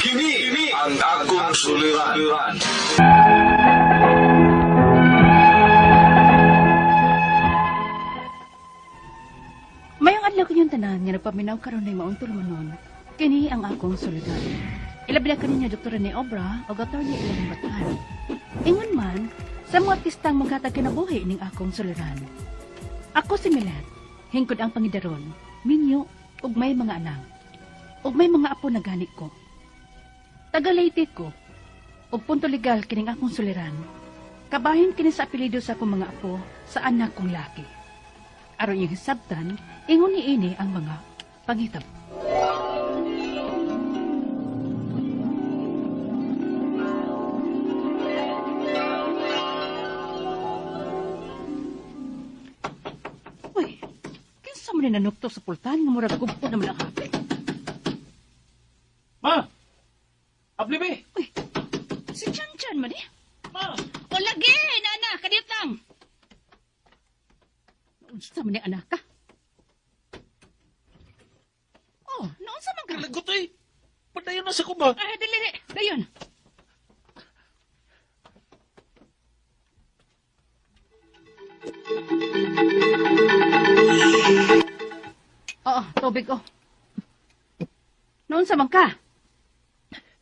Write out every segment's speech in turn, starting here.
Kini ang akong suliran. Mayong adlaw kanyang tanan nga nagpaminaw karon ay maong tulumanon. Kini ang akong suliran. Ilabi na kaninyo Dr. Rene Obra o Attorney Elaine Batan. Ingon man, sa mga artistang maghatag kinabuhi ning akong suliran. Ako si Milet, hingkod ang pangidaron, minyo, ug may mga anak. Ug may mga apo na gani ko. Taga Leyte ko, ug punto legal kining akong suliran. Kabahin kini sa apelyido sa akong mga apo sa anak kong laki. Aron iyang hisabtan, ingon niini ang mga panghitabo. Uy, kinsa man ni nanuktok sa pultahan nga murag gugpo naman ang hapit? Ma! Abli be! Uy, si Chan Chan man eh. Ma! O lagi, nana, kadiyot lang. Unsa man ni anak ka? Oh, naunsa man ka? Kalagot eh! Padayon na sa kuma! Ay, dili, dili. Dayon. Oo, tubig oh. Noon sa man ka?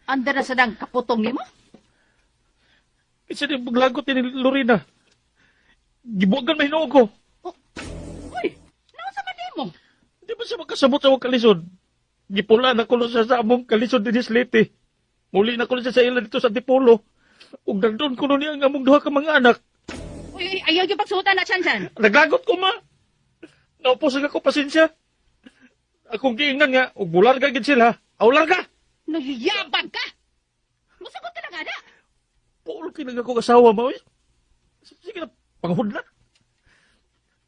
Anda na sa dang kaputong nimo? Isa ni maglagot ni Lorena. Gibuagan may ko. Oh, uy, noon sa man nimo? Di ba siya magkasabot sa akong kalisod? Gipula na ko siya sa among kalisod din Leyte. Muli na ko siya sa ila dito sa Antipolo. Ug nandun ko niya ang among duha ka mga anak. Uy, uy, ayaw yung pagsuotan na, Chan Chan. Naglagot ko ma. Naupos ako pasensya. Akong giingnan nga, ug bularga gid sila. Aw larga! Nagiyabag ka! Musagot ka na nga na. Pulo kinag ako asawa mo. Eh. Sige na, panghudla.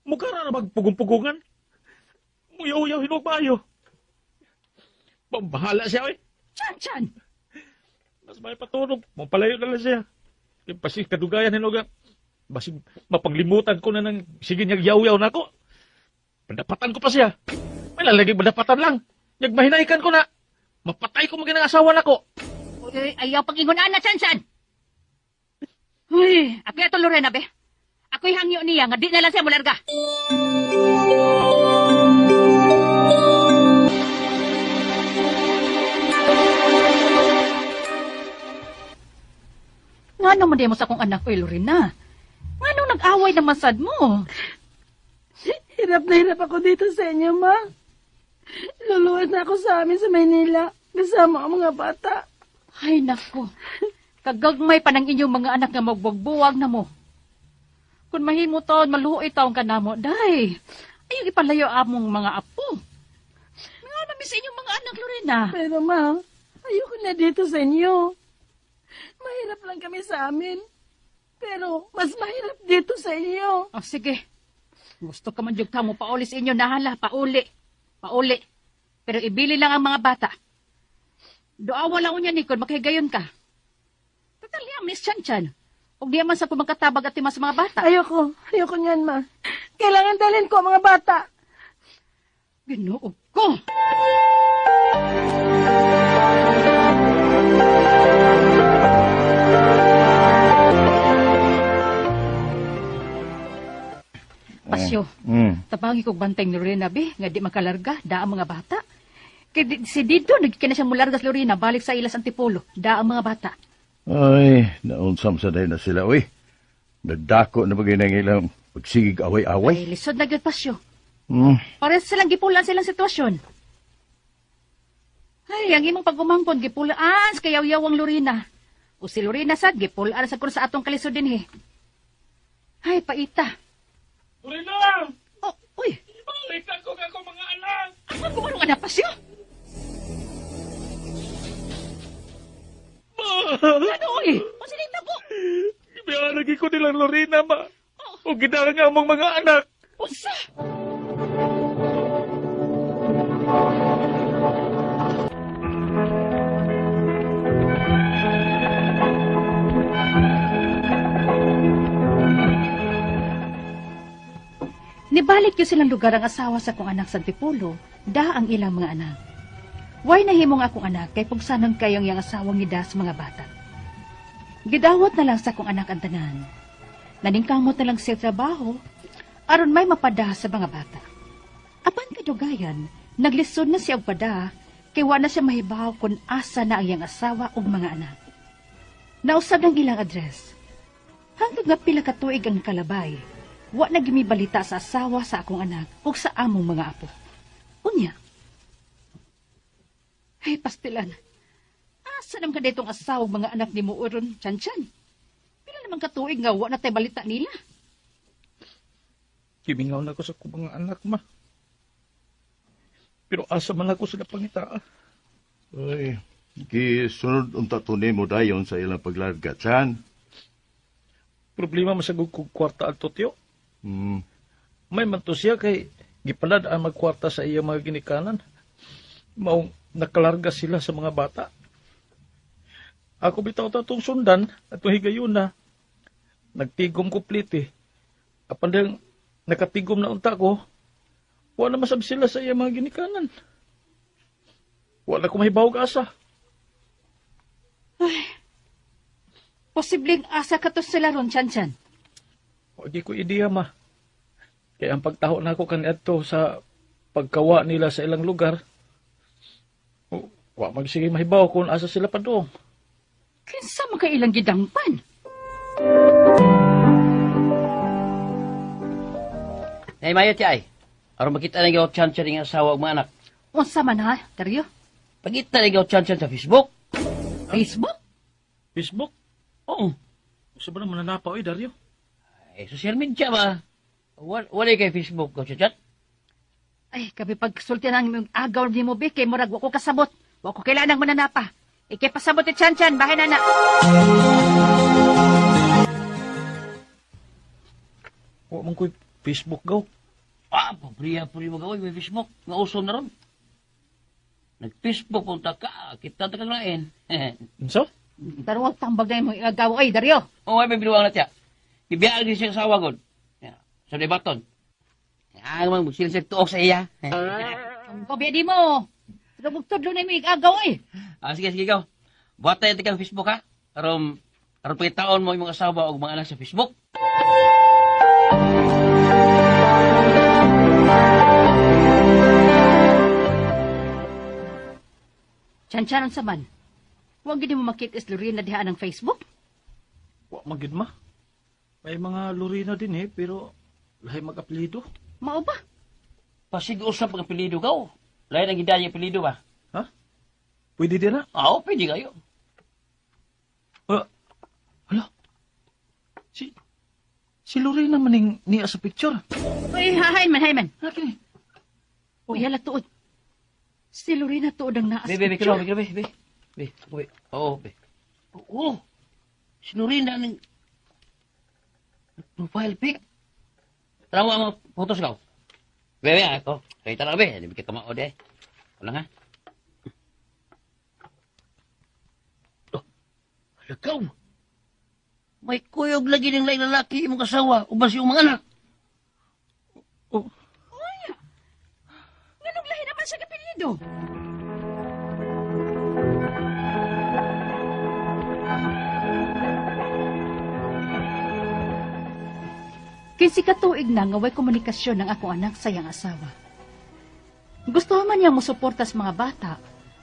Mukha na magpugong-pugungan. Muyaw-yaw hinog maayo. Bahala siya, oy. Chan Chan! Mas may patulog. Mapalayo na lang siya. Kaya Basig kadugayan hinog. Basig mapanglimutan ko na ng sige niyag yaw-yaw na ako. Pandapatan ko pa siya. May lalagay mandapatan lang. Niyag mahinaikan ko na. Mapatay ko maging asawa nako. Uy, uy, ayaw pag-ingunaan na, Chan Chan! Uy, ako yato Lorena, be. Ako'y hangyo niya nga di na lang siya mularga. Nga naman di mo sa akong anak, uy, Lorena. Nga nung nag-away naman sad mo. Hirap na hirap ako dito sa inyo, ma. Luluwas na ako sa amin sa Maynila. Kasama ang mga bata. Ay, nako. Kagagmay pa ng inyong mga anak nga magbuwag na mo. Kung mahimo taon, maluoy taon ka namo, day. Ayaw ipalayo among mga apo. Nga namin sa inyong mga anak, Lorena. Pero ma, ayoko na dito sa inyo. Mahirap lang kami sa amin. Pero mas mahirap dito sa inyo. Oh, sige. Gusto ka man jud ka mo pauli sa inyo, nahala, pauli. Pauli. Pero ibili lang ang mga bata. Doawa lang unya ni kung makahigayon ka. Total ya, Miss Chan Chan. Ug di man sa kumakatabag at tima sa mga bata. Ayoko. Ayoko niyan, ma. Kailangan dalhin ko ang mga bata. Ginoo ko! Pasyo, tabangi kog bantay ni Lorena be, nga di makalarga, da ang mga bata. Kay si Dido, nagkina siya mularga sa Lorena, balik sa ilas Antipolo, da ang mga bata. Ay, naunsam sa dahil na sila, uy. Nagdako na bagay ng ilang pagsigig away-away. Ay, lisod na gyud Pasyo. Hmm. Pares silang gipulaan silang sitwasyon. Ay, ang imong pagumangkon, gipulaan sa kayaw-yawang Lorena. O si Lorena sad, gipulaan sa kun sa atong kalisod din eh. Ay, paita. Lorena! Oh, uy, Ibalik ako nga akong mga anak! asa ko manong anak pasyo? Ma! Ano, uy? O sinita po? Ibiaragi ko nilang Lorena, ma. O gidala nga among mga anak. Unsa? Nibalik yun silang lugar ang asawa sa kong anak sa Antipolo, da ang ilang mga anak. Way nahimong akong anak kay pugsanon kayong iyang asawang ngida sa mga bata. Gidawat na lang sa akong anak ang tanan. Naningkamot na lang siya trabaho aron may mapada sa mga bata. Apan kadugayan, naglisod na siya og pada kay wa na siya mahibaw kung asa na ang iyang asawa ug mga anak. Nausab ng ilang address. Hangtod nga pila ka tuig ang kalabay, wa na gimibalita sa asawa sa akong anak ug sa among mga apo. Unya. Ay, pastilan. Asa naman ka ditong asawa ug mga anak ni mo uron, Chan-Chan? Pila naman katuig nga wa na tay balita nila. Gimingaw na ko sa akong mga anak, ma. Pero asa man ako sila pangitaa. Ay, gisunod unta to nimo dayon sa ilang paglarga, Chan. Problema masagog kog kwarta adto tiyo. Hmm. May man to siya kay gipalad ang magkwarta sa iya mga ginikanan. Maong nakalarga sila sa mga bata. Ako bitaw ta tong sundan at higayon na. Nagtigom ko plite. Apan dahil nakatigom na unta ko, wala masab sila sa iya mga ginikanan. Wala ko mahibawog asa. Posibleng asa ka to sila ron, Chan-Chan. Wagi ko ideya ma. Kaya ang pagtaho na ako kaniadto sa pagkawa nila sa ilang lugar, wa magsige mahibaw kung asa sila pa doon. Kinsa man kay ilang gidangpan? Nay, mayo ti ay. Aron makita na gaw chan-chan ang asawa ug mga anak. Unsa man ha, Dario? Pagita na gaw chan-chan sa Facebook. Facebook? Facebook? Oo. Usa ba naman nanapa oy Dario? Eh, social media ba? Wala kay Facebook gaw chat. Ay, kabi pagsulti na ang imong agaw ni mo, be, kay murag wa ko kasabot. Wa ko kailangang mananapa. Ikay pasabot ni Chan-Chan, bahay na na. Wa man ko'y Facebook gaw. Ah, pabriya puri mo gaw may Facebook. Nga uso na ron. Nag-Facebook punta ka, kita ta kang lain. Unsa? Pero wag tambag na imong agaw ay, Dario. Oo, ay may biluang na tiya. Bibiyaan gyud siya asawa gud. Ya, sa debaton. Ah, mang musil siya tuok sa iya. Ang kobya di mo. Tudlo na imong agaw ay. Ah, sige, sige, ikaw. Buhat tayo kang Facebook, ha? Aron, aron pagkitaon mo imong asawa o mga anak sa Facebook. Chan-Chan unsa man. Wa gid mo makita is Lorena diha ang Facebook? Wa man gid ma. May mga Lorena din eh, pero lahi mag-apelyido. Mao ba? Pasig usap ang apelyido ka, Lain ang gidaya apelyido ba? Ha? Pwede din na? Ah, Oo, pwede kayo. Hala. Si Lorena maning niya sa picture. Uy, hay man, hay man. Ano kini? Uy, hala tuod. Si Lorena tuod ang naa sa Be, be, be, picture. be, be, be, be, be, oo, be. Oo, sinurina ng profile pic. Tara mo ang mga photos ka. Be, be, ako. Kaya tara, be. Hindi ka kamao, de. Wala nga. Oh, halakaw. May kuyog lagi ng laing lalaki imong kasawa, ubas yung mga anak. Oh, Nganong lahi naman siya kapelyido? Kinsi katuig na nga way komunikasyon ng akong anak sa iyang asawa. Gusto man niya mosuporta sa mga bata,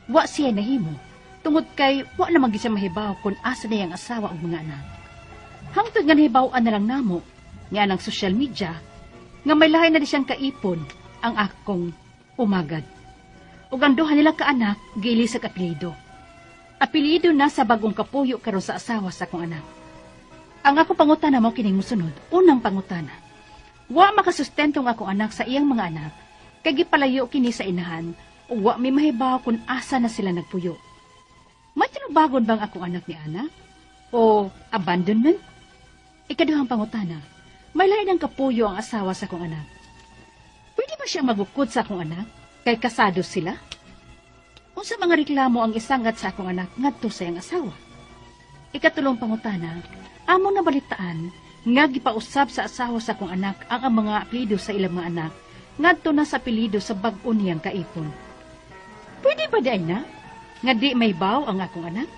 wa siya nahimo, tungod kay wa naman gyud siya mahibaw kung asa na iyang asawa ug mga anak. Hangtod nga nahibaw-an na lang namo nga ang social media nga may lahi na di siyang kaipon ang akong umagad. Ug ang duha nila kaanak gili sa apelyido. Apelyido na sa bagong kapuyo karon sa asawa sa akong anak. Ang ako pangutana mo kining musunod, unang pangutana. Wa makasustento ang akong anak sa iyang mga anak kay gipalayo kini sa inahan ug wa mi mahibaw kung asa na sila nagpuyo. May tinubagon bang akong anak ni Ana? O abandonment? Ikaduhang pangutana, may lain ang kapuyo ang asawa sa akong anak. Pwede ba siyang magukod sa akong anak? Kay kasado sila? Unsa mga reklamo ang isangat sa akong anak ngadto sa iyang asawa? Ikatulong pangutana, among nabalitaan nga gipausab sa asawa sa akong anak ang mga apelyido sa ilang mga anak ngadto na sa apelyido sa bag-o niyang kaipon. Pwede ba diay na? Nga di mahibaw ang akong anak?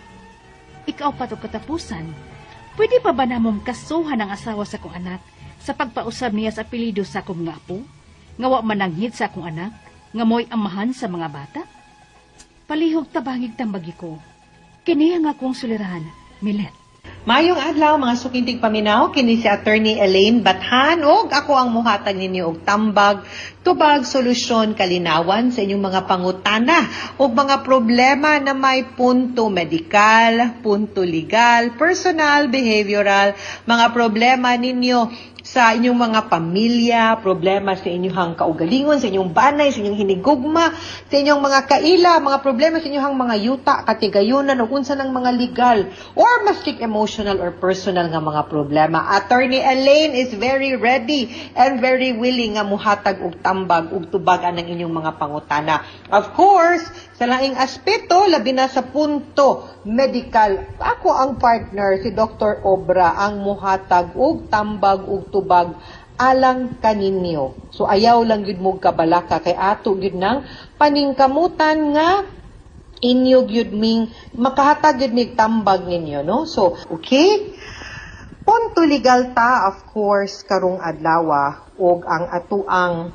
Ikaapat og katapusan, pwede pa ba namong kasuhan ang asawa sa akong anak sa pagpausab niya sa apelido sa akong mga apo? Nga wa mananghid sa akong anak? Nga mo'y amahan sa mga bata? Palihog tabangig tambagi ko. Kini ang akong suliran, Milet. Mayong adlaw, mga suking tigpaminaw, kini si Attorney Elaine Bathan ug ako ang muhatag ninyo og tambag, tubag, solusyon, kalinawan sa inyong mga pangutana ug mga problema na may punto medikal, punto legal, personal, behavioral, mga problema ninyo sa inyong mga pamilya, problema sa inyong kaugalingon, sa inyong banay, sa inyong hinigugma, sa inyong mga kaila, mga problema sa inyong mga yuta, katigayunan, o unsa ng mga legal or maski emotional or personal nga mga problema. Attorney Elaine is very ready and very willing nga muhatag og tambag ug tubag ang inyong mga pangutana. Of course, sa laing aspeto, labi na sa punto medical, ako ang partner, si Dr. Obra, ang muhatag og tambag ug tubag alang kaninyo. So ayaw lang gyud mo kabalaka kay ato gyud nang paningkamutan nga inyo gyud ming makahatag gyud mig tambag ninyo, no? So okay. Punto legal ta, of course, karong adlaw, ug ang atuang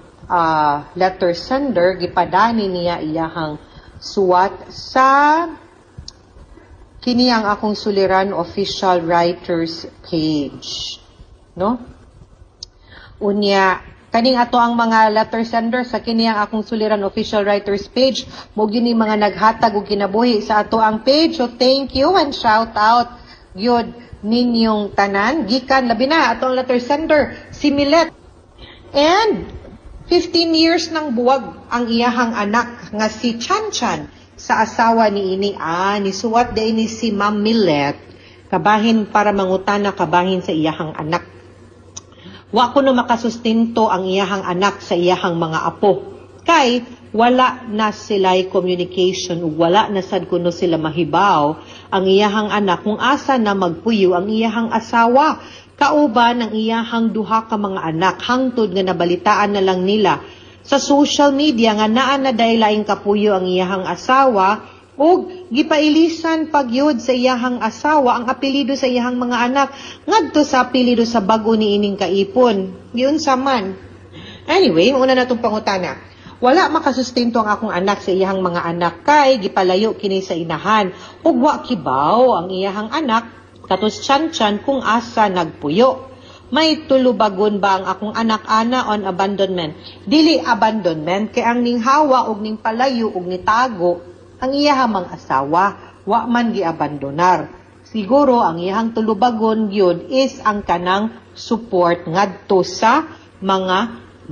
letter sender gipadani niya iyahang suwat sa kini ang akong suliran official writers page, no? Unya, kaning ato ang mga letter sender sa kini ang akong suliran official writers page, mo gyud ni mga naghatag og kinabuhi sa ato ang page. So thank you and shout out gyud ninyong tanan, gikan labi na ato ang letter sender si Milet. And 15 years nang buwag ang iyahang anak nga si Chan Chan sa asawa ni ini. Ah, nisuwat diay ni si Ma'am Milet kabahin para mangutana kabahin sa iyahang anak. Wa kuno makasustento ang iyahang anak sa iyahang mga apo. Kay wala na sila'y communication ug wala na sad kuno sila mahibaw ang iyahang anak kung asa na magpuyo ang iyahang asawa kauban ang iyahang duha ka mga anak, hangtod nga nabalitaan na lang nila sa social media nga naa na diay laing kapuyo ang iyahang asawa ug gipailisan pagyud sa iyahang asawa ang apelyido sa iyahang mga anak ngadto sa apelyido sa bag-o ni ining kaipon. Giunsa man? Anyway, una na tong pangutana. Wala makasustento ang akong anak sa iyahang mga anak kay gipalayo kini sa inahan ug wa kibaw ang iyahang anak katos chan-chan kung asa nagpuyo. May tulubagon ba ang akong anak ana on abandonment? Dili abandonment kay ang ninghawa og ning palayo og nitago ang iyahang mga asawa, wa man giabandonar. Siguro ang iyahang tulubagon gyud is ang kanang support ngadto sa mga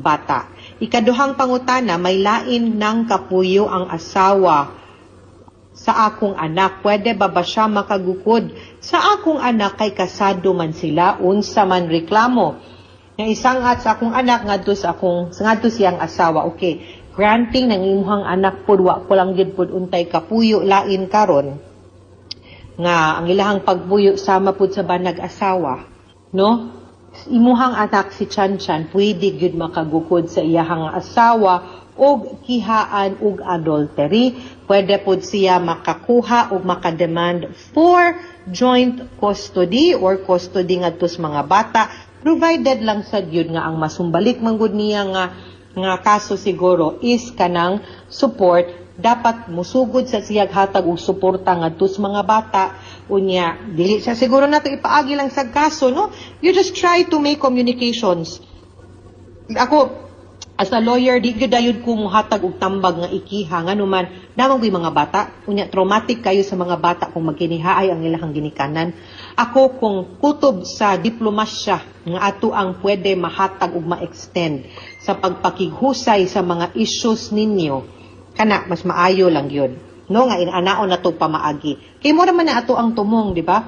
bata. Ikaduhang pangutana, may lain ng kapuyo ang asawa sa akong anak. Pwede ba ba siya makagukod sa akong anak kay kasado man sila, unsa man reklamo? Nga isangat sa akong anak ngadto siyang asawa. Okay. Granting ng imuhang anak pud wa ko lang gyud pud untay kapuyo lain karon nga ang ilahang pagpuyo sama pud sa banag asawa, no? Imuhang anak si Chan Chan pwede gyud makagukod sa iyahang asawa og kihaan og adultery. Pwede pud siya makakuha og makademand for joint custody or custody ngadto sa mga bata, provided lang sad gyud nga ang masumbalik man gud niya nga kaso siguro is kanang support. Dapat musugod sa siyag hatag og suporta ngadto sa mga bata. Unya, dili siya siguro nato ipaagi lang sa kaso, no? You just try to make communications. Ako as a lawyer, di gyud dayod ko muhatag og tambag nga ikiha, nganuman namang ko'y mga bata. Unya, traumatic kayo sa mga bata kung magkinihaay ang ilahang ginikanan. Ako, kung kutob sa diplomasya nga ato ang pwede mahatag ug ma-extend sa pagpakighusay sa mga issues ninyo, kana mas maayo lang yun, no, nga inanaon na to pamaagi kay mo naman na ato ang tumong, di ba,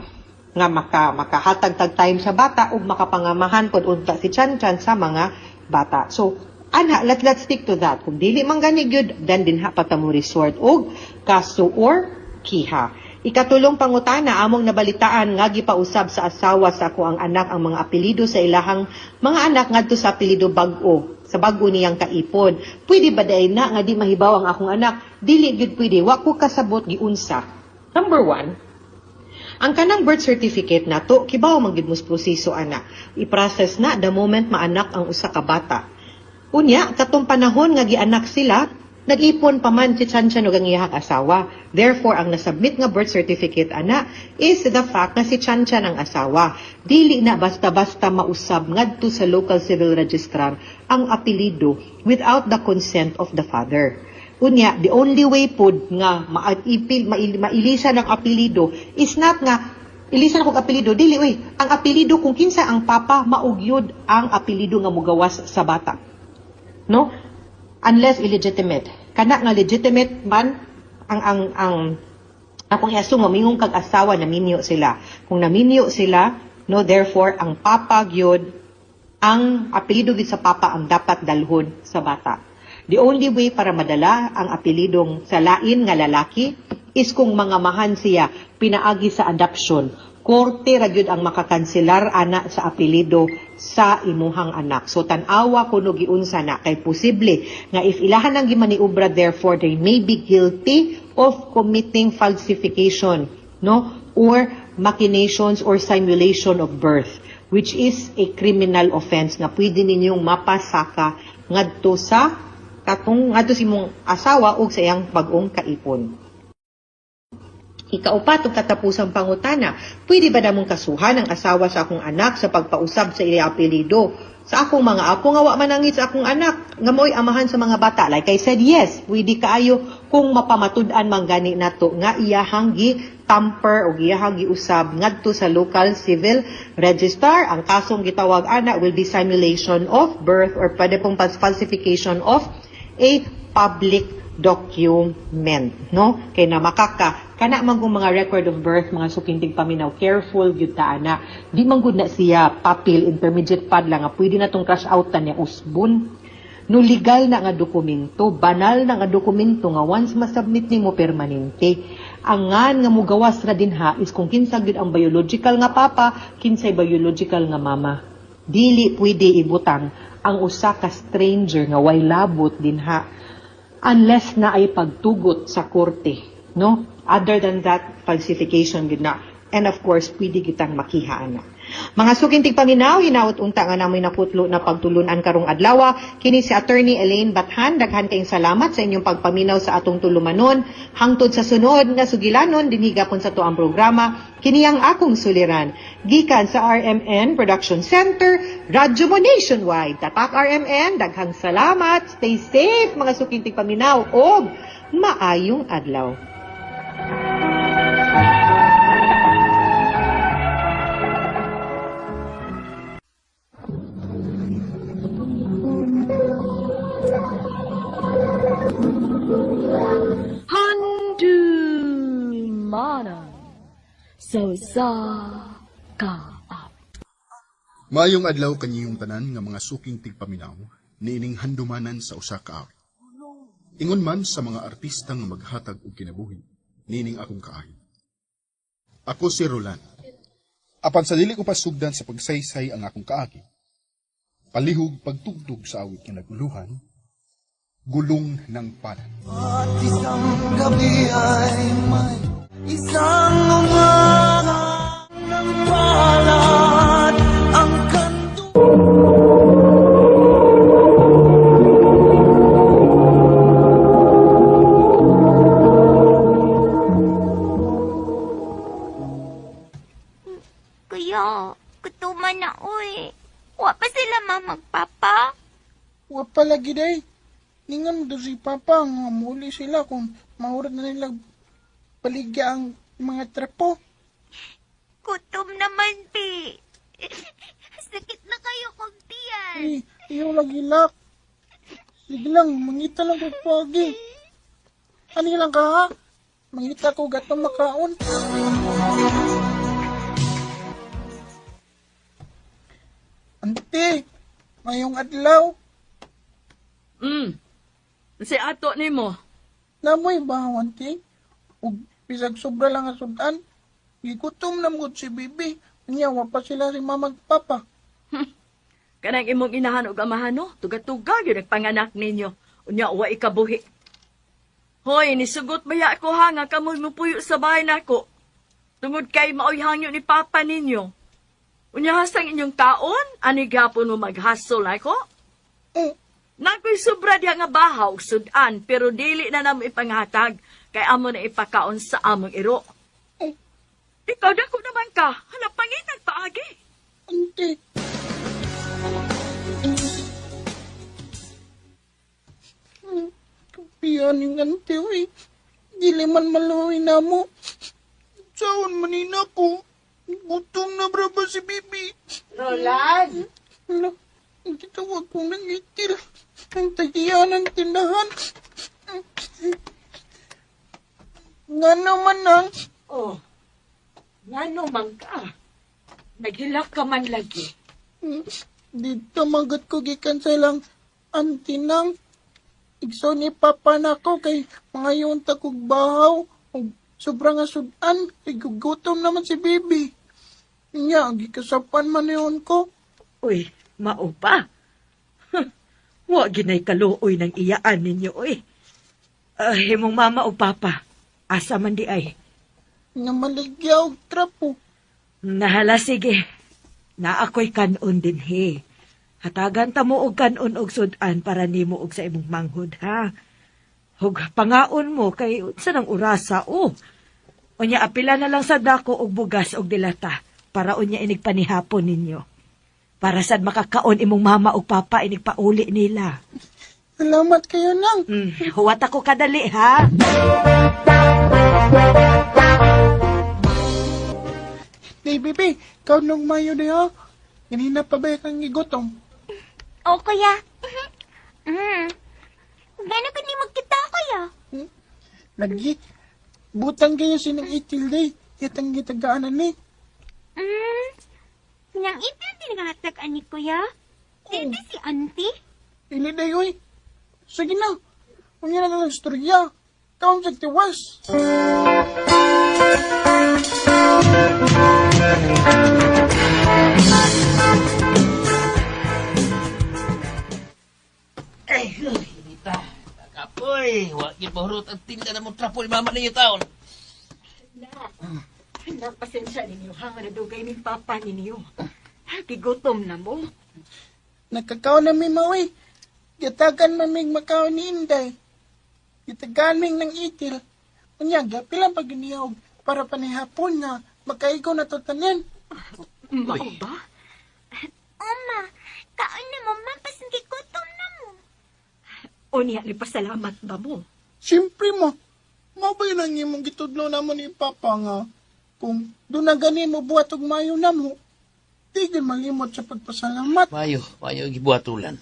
nga makahatag tag time sa bata ug makapangamahan pod unta si Chan Chan sa mga bata. So ana, let's stick to that. Kung dili man gani gyud, then dinha pa ta mo resort og kaso or kiha. Ikatulong pangutana, among nabalitaan nga gipausab sa asawa sa ako ang anak ang mga apelyido sa ilahang mga anak ngadto sa apelyido bag-o, sa bag-o niyang kaipon. Pwede ba diay na nga di mahibaw ang akong anak? Dili gyud pwede, wa ko kasabot giunsa. Number one, ang kanang birth certificate nato, kibaw man gyud mo sa proseso ana. I-process na the moment maanak ang usa ka bata. Unya, katong panahon nga gianak sila, nag-ipon pa man si Chanchan ug ang iyahang asawa. Therefore, ang nasubmit nga birth certificate ana is the fact na si Chanchan ang asawa. Dili na basta-basta mausab ngadto sa local civil registrar ang apelyido without the consent of the father. Unya, the only way pod nga mailisan ang apelyido is not nga ilisan akong apelyido, dili uy. Ang apelyido kung kinsa ang papa, maugyod ang apelyido nga mugawas sa bata. No? Unless illegitimate. Kana nga legitimate man ang akong i-assume nga mingon kag asawa naminyo sila. Kung naminyo sila, no, therefore ang papa gyud, ang apelyido gyud sa papa ang dapat dalhon sa bata. The only way para madala ang apelidong sa lain nga lalaki is kung mangamahan siya pinaagi sa adoption. Korte ra gyud ang makakanselar ana sa apelyido sa imuhang anak. So tan-awa kuno giunsa na kay posible nga if ilahan ang gimaniobra, therefore they may be guilty of committing falsification, no, or machinations or simulation of birth, which is a criminal offense nga pwede ninyong mapasaka ngadto sa katong ngadto sa imong asawa ug sa iyang bag-ong kaipon. Ikaupat ug katapusang pangutana, pwede ba namong kasuhan ang asawa sa akong anak sa pagpausab sa iyang apelyido sa akong mga apo nga wa manangit sa akong anak nga mo'y amahan sa mga bata? Like I said, yes, pwede kaayo kung mapamatud-an man gani nato nga iyahang gi tamper o iyahang giusab ngadto sa local civil registrar. Ang kasong gitawag ana will be simulation of birth or pwede pong falsification of a public document, no? Kay na makaka kana man kung mga record of birth, mga suking tigpaminaw, careful gyud ta ana. Di man gud na siya papel, intermediate pad lang nga pwede na tong cash out ta niya usbon. No, legal na nga dokumento, banal na nga dokumento nga once masubmit nimo, permanente. Ang ngan nga mugawas ra dinha is kung kinsa gyud ang biological nga papa, kinsay biological nga mama. Dili pwede ibutang ang usa ka stranger nga way labot dinha unless na ay pagtugot sa korte, no? Other than that, falsification gid na. And of course, pwede kitang makiha ana. Mga suking tigpaminaw, hinaot unta nga namoy naputlo na pagtulunan karong adlaw. Kini si Attorney Elaine Bathan, daghan kayong salamat sa inyong pagpaminaw sa atong tulumanon. Hangtod sa sunod nga sugilanon, dinhi gapon sa atuang programa, kini ang akong suliran. Gikan sa RMN Production Center, Radyo Mo Nationwide. Tatak RMN, daghang salamat. Stay safe mga suking tigpaminaw og maayong adlaw. Handumanan sa usa ka Maayong adlaw kaniyong tanan nga mga suking tigpaminaw niining handumanan sa usa ka awit. Ingon man sa mga artista nga maghatag og kinabuhi niining akong kaahig. Ako si Roland. Apan sa dili ko pasugdan sa pagsaysay ang akong kaagi, palihog pagtugtog sa awit nga naguluhan, gulong ng palad. At isang gabi ay may isang umaga ng palad ang kanto. Kuya, gutuman na uy. Wa pa sila mamagpapa. Wa pa lagi day. Ningon do si Papa nga muli sila kung mahurat na nila baligya ang mga trapo. Gutom naman, pi. Sakit na kayo kong tiyan. Ay, iyo lagi lak. Sige lang, mangita lang ko pagi. Ani lang ka ha? Mangita ko gatong makaon. Ante, mayong adlaw. Si ato nimo. Namoy ba, ante? Ug bisag sobra lang ang sudan. Gigutom na mo si bibi. Nya, wa pa sila si mama ug papa. Kanang imong inahan ug amahan no, tuga-tuga gyud ang panganak ninyo. Unya wa ikabuhi. Hoy, nisugot ba ya ako ha nga kamoy mupuyo sa bahay nako. Tungod kay maoy hangyo ni papa ninyo. Unya hasang inyong taon, ani gapon mo maghasol ako? Nakoy sobra diha nga bahaw, sudan, pero dili na namo ipanghatag kay amo na ipakaon sa among iro. Ikaw dako naman ka, hala pangitag paagi. Ante. Kapiyan yung ante, uy. Dili man maluwi na mo. Saan manina ko? Gutom na bra ba si Bibi? Roland! Ala, gitawag ko ng itil. Ang tagiyan ng tindahan. Nga naman ang... Oh, ngano man ka? Naghilak ka man lagi. Dito magot ko gikan sa ilang antinang. Igso ni Papa na ko kay mga yun takog bahaw. Og sobrang asudan, kay gugutom naman si Bibi. Nya, gikasapan man yun ko. Uy, mao pa. Wa ginay kaluoy ng iyaan ninyo, uy. Himong mama o papa, asa man di ay. Namaligya og trapo. Nahala, sige. Na ako'y kanon din, he. Hatagan ta mo og kanon og sudan para nimo og sa imong manghod, ha? Hug pangaon mo kay unsa nang orasa, oh. Unya apila na lang sa dako og bugas og dilata para unya inig panihapon ninyo. Para sad makakaon imong mama og papa inig pauli nila. Salamat kayo nang. Huwat ako kadali, ha? Day, Bibi, ikaw nung mayo na ha. Ganina pa ba kang igutom? O, kuya. Gano'n ka ni magkita, kuya? Lagi, butang kayo sinang itil, day. Yatang gitagaanan ni. Nang itil din ani, kuya. Dito si auntie. Ili, day, uy. Sige na. Unya na lang istorya. Kaon sa tiwas. Ay, inita. Kapoy, wa gyud mahurot ang tinda na mo trapo ni mama ninyo taon. Anak, pasensya ninyo ha, nga nadugay ning papa ninyo. Gigutom na mo. Nakakaon na mi mawi. Gitagan mamig makaon ni Inday. Gitagan ming ng itil. Unya, gapilang pag para panihapon nga makaigo na to tanan. Mao ba? Oma, kaon na mo, ma, pasin kay gutom na mo. Unya, ni pasalamat ba mo? Siyempre mo, mao ba yun ang imong gitudlo namo ni Papa nga kung doon na gani mo buhat og mayo namo, di gyud malimot sa pagpasalamat. Mayo, mayo gibuhatulan.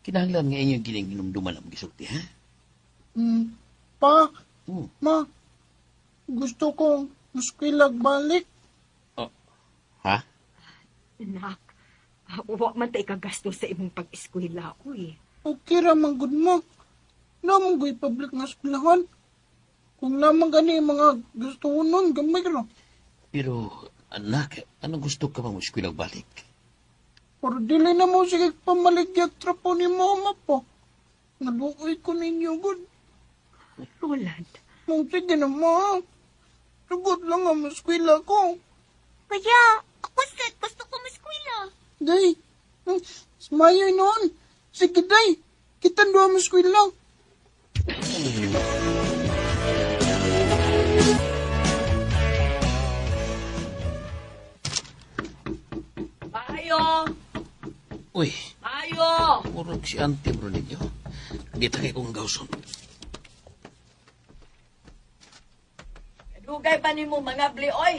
Kinahanglan nga inyo gining hinumduman ang gisulti, ha? Pa, ma, gusto kong muskwilag balik. Oh, ha? Nak, wa man ta ikagasto sa imong pag-eskwela, uy. Okay ra man gud mo. Namang go'y public nga eskwelahan. Kung lamang gani mga gusto nun, gamay ra. Pero, anak, anong gusto ka bang eskwela balik? Pero dili na mo sige pamaligyag trapo ni mama po. Naluoy ko ninyo, gud. Roland. Mong sige na, ma. Sagot lang ang eskwela ko. Kuya, ako sad, gusto ko maskwela. Day, smayo noon. Sige, day. Kita doon ang eskwela. Mayo! Uy. Mayo! Murag si auntie bro ninyo. Kita kay kong gawson. Dugay pa nimo mga bli, oy.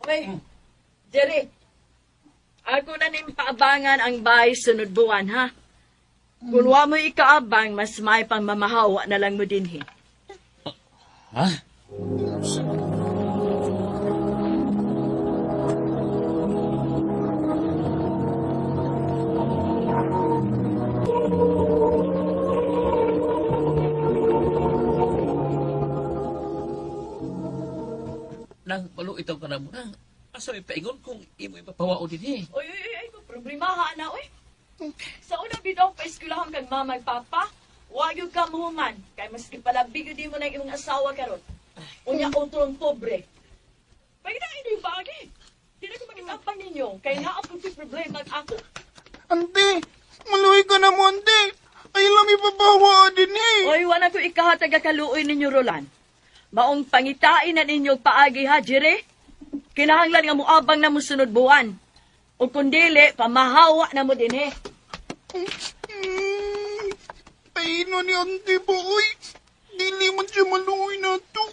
Oy, Jerry. Ako na ning paabangan ang bahay sunod buwan, ha? Kung wa mo ikaabang, mas may pang mamahawa na lang mo dinhi. Ha? Nang maluitaw ka na mo nang asa may paingon kung imo ipapawao din eh. Oy, oy, oy, ay, problema ha na, oy. Sa una bitaw pa eskwelahan kag mama ag papa. Wa gyud ka muhuman kay maski palabig gyud mo na imong asawa karon. Unya utrong pobre. Pagita ini bagi. Di na ko makitapang ninyo kay naa pud ko'y problema ako. Ante, maluhi ka na mo, ante. Ay lang ipapawa din eh. Oy, wala ko ikahatag kaluoy ninyo Roland. Maong pangitain na ninyo paagi ha, Jere. Kinahanglan nga moabang na mo sunod buwan. O kung dili, pamahawa na mo din eh. Paino ni ante po, uy. Dili man siya maluhi na to.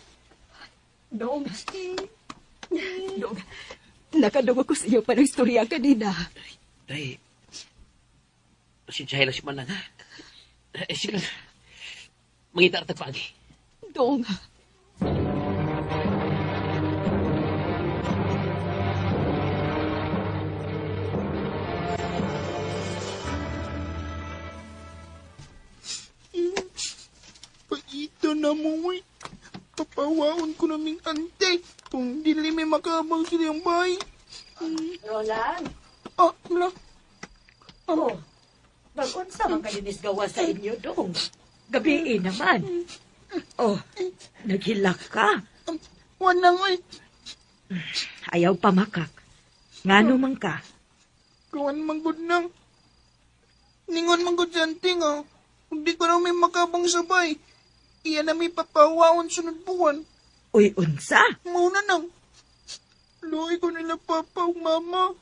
Dong. Dong. Nakadong ako sa iyo pa ng istorya kanina. Day, pasensyahin lang si Manang, ha? Eh, sige lang. Mangita na tagpaagi. Dong. Paita na mo, uy. Papawaon ko naming ante kung dili may makaabang sila yung bahay. Roland. Ah, wala. Oh, mag-unsa man kaninis gawa sa inyo, dong. Gabii naman. Oh, naghilak ka. Wanang, oy. Ayaw pamakak. Ngano man ka? Kuan man gud nang. Ningon man gud si ante nga. Kung di ko na may makabang sabay. Iya na may papawaon sunod buwan. Uy, unsa? Muna nang. Luhi ko nila papa ug mama.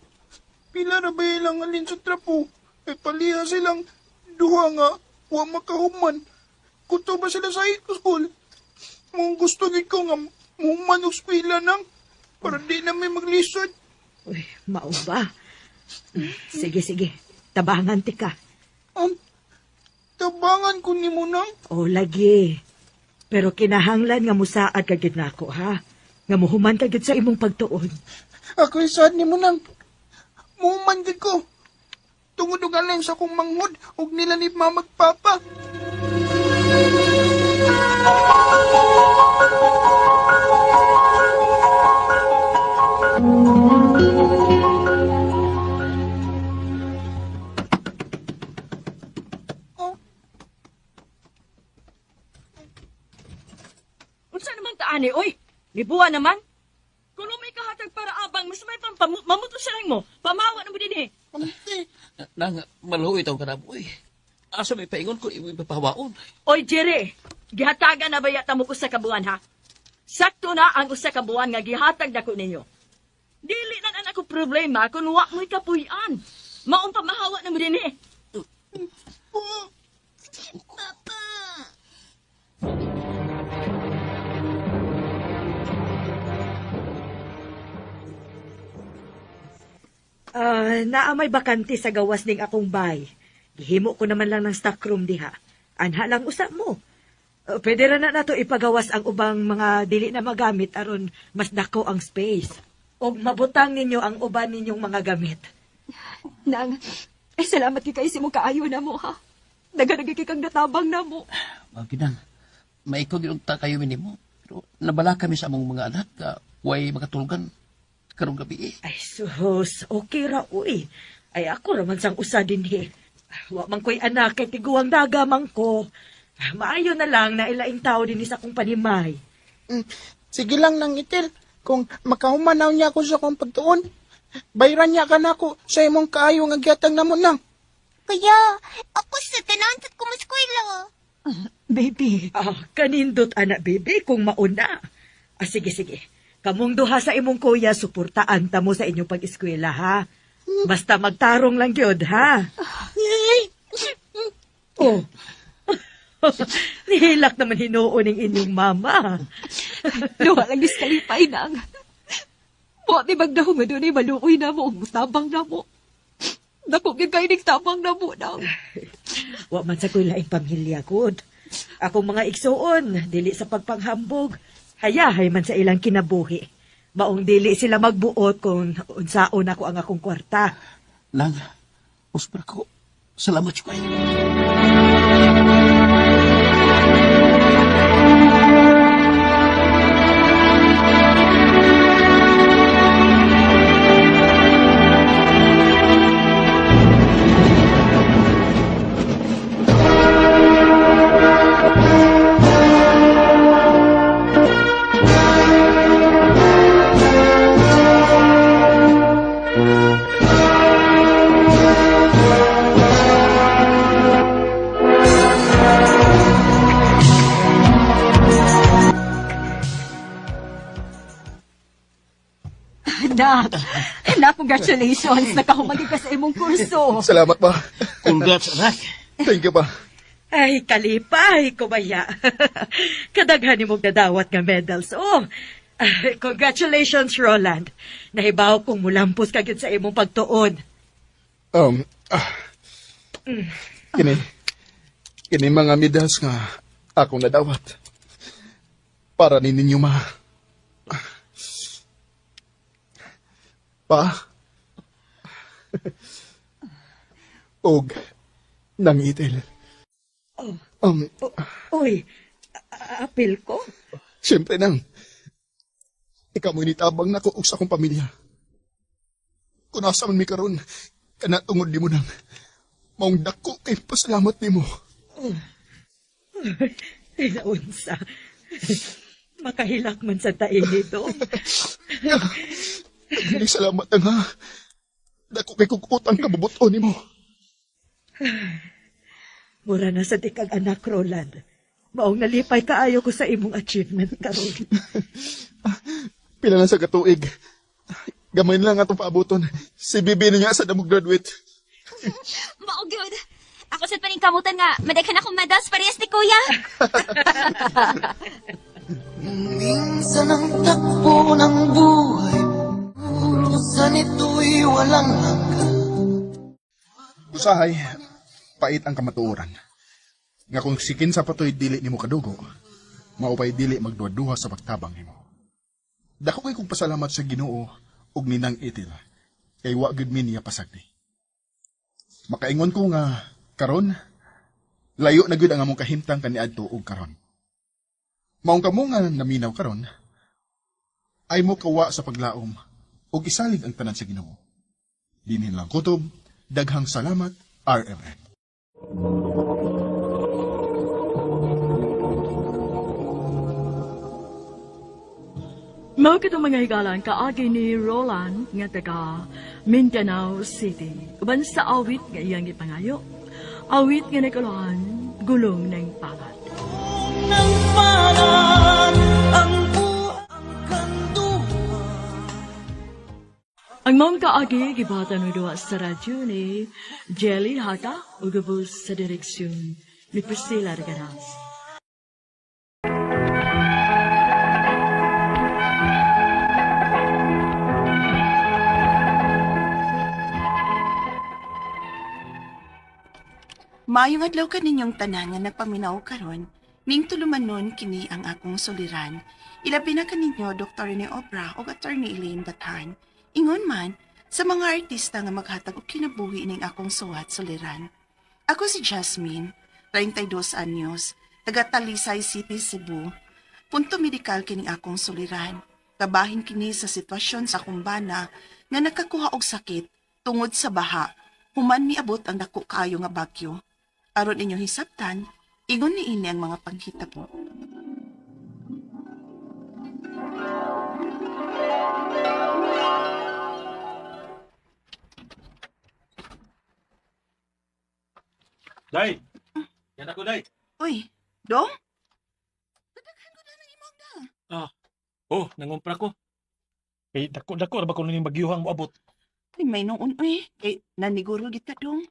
Pila na ba ilang alin sa trapo? Ay paliha silang duha nga wa makahuman. Kuto ba sila sa school? Mong gusto gid ko nga muhuman og eskwela nang para di na may maglisod. Uy, mao ba? Sige, sige. Tabangan ti ka. Tabangan ko nimo nang. O, lagi. Pero kinahanglan nga musaad ka gid nako, ha? Nga muhuman ka gid sa imong pagtuon. Ako'y saad nimo nang. Muhuman gid ko. Tungod og alin sa akong manghod og nila ni mama ug papa. Unsa naman taani, oy? Libuan naman. Kung may kahatag para abang, mas may mamuto siya lang mo. Pamawa na mo din eh. Nang, maluoy taong kanamo, oy. Asa may paingon ko, imo ipapahawaon. Oy, Jerry, gihatagan na ba yata mo usa ka buwan, ha? Sakto na ang usa ka buwan nga gihatag na ko ninyo. Dili na na ako problema kung wa mo'y kapuy-an. Maong pamahawa na mo din eh. Papa! Naa may bakante sa gawas ning akong bay. Gihimo ko naman lang ng stockroom diha. Anha lang usa mo. Pwede ra na nato ipagawas ang ubang mga dili na magamit aron mas dako ang space. Og mabutang ninyo ang uban ninyong mga gamit. Nang, ay salamat kay sa imong kaayo na mo, ha? Dagan kay kang natabang na mo. Mao ginang, maikaw gyud ta kayo minimo. Pero nabala kami sa among mga anak, way makatulgan karong gabi eh. Ay sus, okay ra uy. Ay ako ra man sang usa dinhi. Wa man ko'y anak kay tiguang daga man ko. Maayo na lang na ilaing tao dinhi sa akong panimay. Sige lang nang itil. Kung makahumanaw niya ako sa akong pagtuon, bayran niya ka nako sa imong kaayo nga gihatag namo nang. Kaya, ako sa tanan sa kumuskwela. Baby. Ah, kanindot anak baby kung mauna. Ah, sige sige. Kamong duha sa imong kuya, suportaan ta mo sa inyong pag-eskwela, ha? Basta magtarong lang gyud, ha? Oh. Nihilak naman hinuon ng inyong mama. Duha lang dis kalipay nang. Buhat ni magdahong nga dunay maluoy na mo, ug tabang na mo. Dako gyud kay ning tabang na mo nang. Wa man sa ko'y laing pamilya gud. Akong mga igsuon, dili sa pagpanghambog. Hayahay man sa ilang kinabuhi. Maong dili sila magbuot kung unsaon ako ang akong kwarta. Lang, usper ko. Salamat ko. Nak, nak, congratulations. Nakahumagin ka sa imong kurso. Salamat pa. Congrats, anak. Thank you pa. Ay, kalipay, kumaya. Kadaghan ni mong nadawat nga medals. Oh, ay, congratulations, Roland. Nahibaw kong mulampos ka gyud sa imong pagtuon. Um, ah, kini, kini mga medals nga akong nadawat. Para ni ninyo ma. Pa. Og nangitil. Oh. Um, Uy, apil ko? Siyempre nang. Ikaw mo initabang nako og sa akong pamilya. Kung asa man mi karon, kana tungod nimo nang. Maong dako kay pasalamat nimo. Oh. Ay, naunsa. Makahilak man sa taing ito. Naging salamat ang ha. Dako kay kukot ang kabubuton nimo. Mura na sa tikag anak, Roland. Maong nalipay kaayo ko sa imong achievement karon. Pila na sa katuig. Gamay na lang atong paabuton. Si Bibi na nga sa damog graduate. Mao gyud. Ako sad paningkamutan nga madaghan akong medals parehas ni kuya. Minsan ang takbo ng buhay, Ulusan ito'y walang hanggan. Usahay, pait ang kamatuoran. Nga kung sikin sa patoy dili nimo kadugo, maupay dili magduha-duha sa pagtabang nimo. Dako kay kong pasalamat sa Ginoo ug ninang itil, kay wa gyud mi niya pasagdi. Makaingon ko nga karon layo na gyud ang among kahimtang kaniadto ug karon. Maong kamo nga naminaw karon, ay mo kawa sa paglaom ug isalig ang tanan sa Ginoo. Dinhin lang kutob, daghang salamat, RMN. Mao kitong mga higalan kaagi ni Roland nga taga Mindanao City. Uban sa awit nga iyang gipangayo. Awit nga nakuluhan, gulong ng palad. Ng palad, ang buhay, ang kanduhan. Ang maong kaagi gibatan og duha sa radyo ni Jelly Haka ug gubos sa direksyon ni Priscilla Reganas. Maayong adlaw kaninyong tanan nga nagpaminaw karon, ning tulumanon kini ang akong suliran. Ilabi na kaninyo Dr. Rene Obra ug Attorney Elaine Bathan. Ingon man sa mga artista nga maghatag og kinabuhi ning akong suwat suliran. Ako si Jasmine, 32 anyos, taga Talisay City, Cebu. Punto medikal kining akong suliran. Kabahin kini sa sitwasyon sa akong bana nga nakakuha og sakit tungod sa baha human miabot ang dako kaayo nga bagyo. Aron inyong hisabtan, ingon niini ang mga panghitabo. Day! Yan ako, Day. Uy, dong? Ah. Oh, nangumpra ko. Eh, dako-dako, ra ba kung ning bagyuhang moabot? Ay, may noon, uy. Kay naniguro gid ka, dong.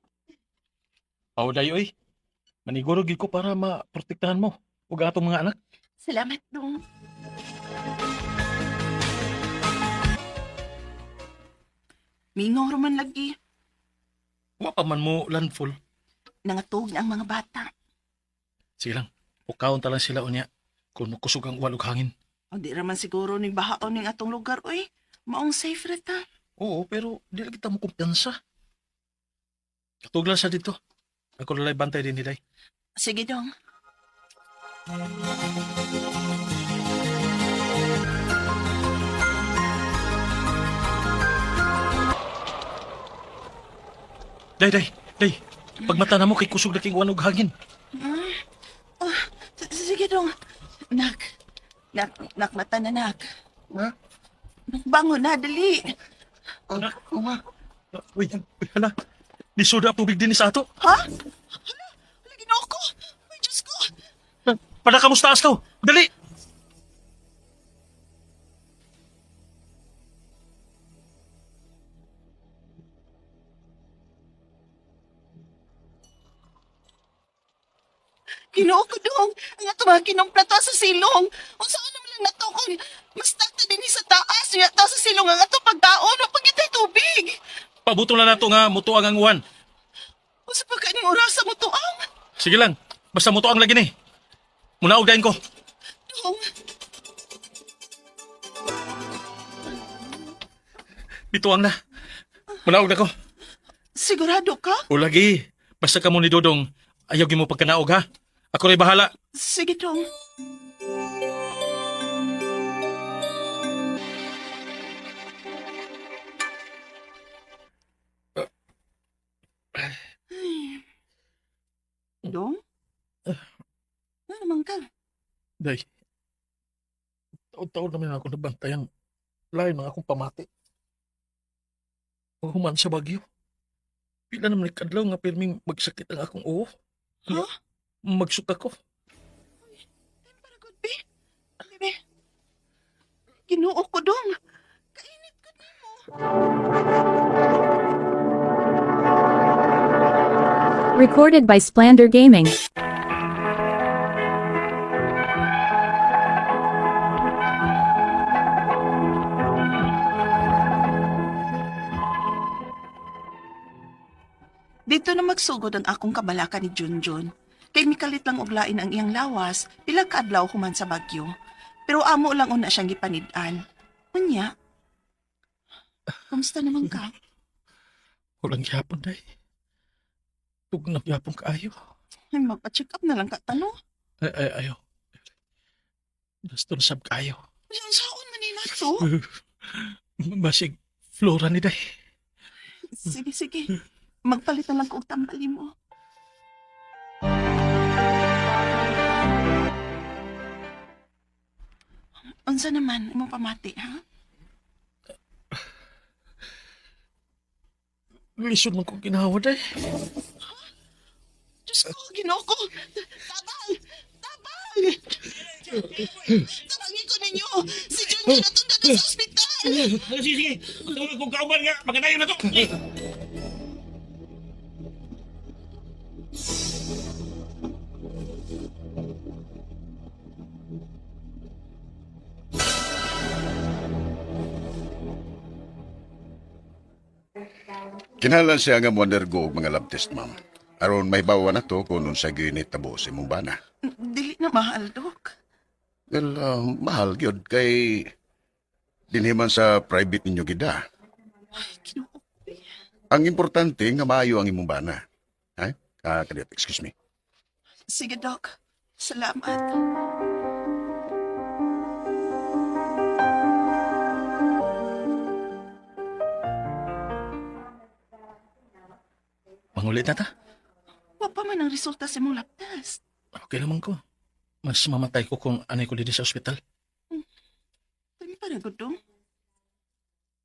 Aw, day, oy. Maniguro gid ko para maprotektahan mo ug atong mga anak. Salamat, dong. Mingaw man lagi. Wa pa man mo landfall. Nangatog na ang mga bata. Sige lang, pukaon ta lang sila unya kung makusog ang uwan ug hangin. O, di raman siguro ning bahaon ning atong lugar, uy. Maong safe ra ta. Oo, pero di lang kita mo kumpiyansa. Katuglan sa dito. Ako lalay bantay din ni Day. Sige, dong. Day, day, day. Pagmata na mo kay kusog na king uwan ug hangin. Oh, sige, dong. Nak. Nak, nak, mata na, nak. Ha? Bangon na, dali. Anak, Uy, uy, hala. Nisuda ang tubig din sa ato. Ha? Hala, hala, ginoo ko. Ay, Diyos ko. Para kamusta ka? Dali! Ginoo ko dong, ang ato mga kinumpla to sa silong. Unsa ano man lang nato kung mas tagta din sa taas, unya ta sa silong ang ato pagkaon o pagitay tubig. Pabuto na nato nga mutuang ang uwan. Unsa pa kaning oras mo tuang? Sige lang, basta mutuang lagi ni. Munaog dayon ko. Dong, Bituang na. Munaog na ko. sigurado ka? O lagi, basta kamo ni Dodong, ayaw gyud mo pagkanaog ha. Ako rin bahala. Sige dong. Ay. Dong? Ano naman ka? Day, taon-taon naman ako nabantayan. Lain mga akong pamati. Human sa bagyo. Pila naman kadlaw nga pirming magsakit ang akong uo. Huh? Magsuka ko. Bebe, Ginoo ko dong. Kainit ko nimo. Recorded by Splander Gaming. Dito na magsugod ang akong kabalaka ni Junjun. Kay mikalit lang og lain ang iyang lawas, pila ka adlaw human sa bagyo. Pero amo lang una siyang gipanid-an. Unya, kumusta naman ka? Walang gihapon, day. Tugnak gihapon kaayo. Ay, magpa-check up na lang ka, tano. Ay, ay, ayaw. Gusto na sab kaayo. Ay, ang saon man ni nato? Basig, flora ni day. Sige, sige. Magpalit na lang ko og tambali mo. Unsa naman imong pamati, ha? Lisod man kong ginawa, day. Diyos ko, Ginoo ko. Tabang! Tabang! Tabangin ko ninyo! Si Junjun atong dala sa ospital! Sige, sige. Tawag kong kauban nga. Maganayon na to. Kinahanglan siya nga mo-undergo og mga lab test, ma'am. Aron mahibawa na to kung unsa gyud ni tabo sa imong bana. Dili na mahal, Dok. Well, mahal gyud kay dinhi man sa private ninyo gida. Ang importante nga maayo ang imong bana. Ha? Ah, kadiyot, excuse me. Sige, Dok. Salamat. Mangulit na ta. Wa pa man ang resulta sa imong lab test. Okay naman ko. Mas mamatay ko kung anay ko dito sa ospital. Tani pa na gudong.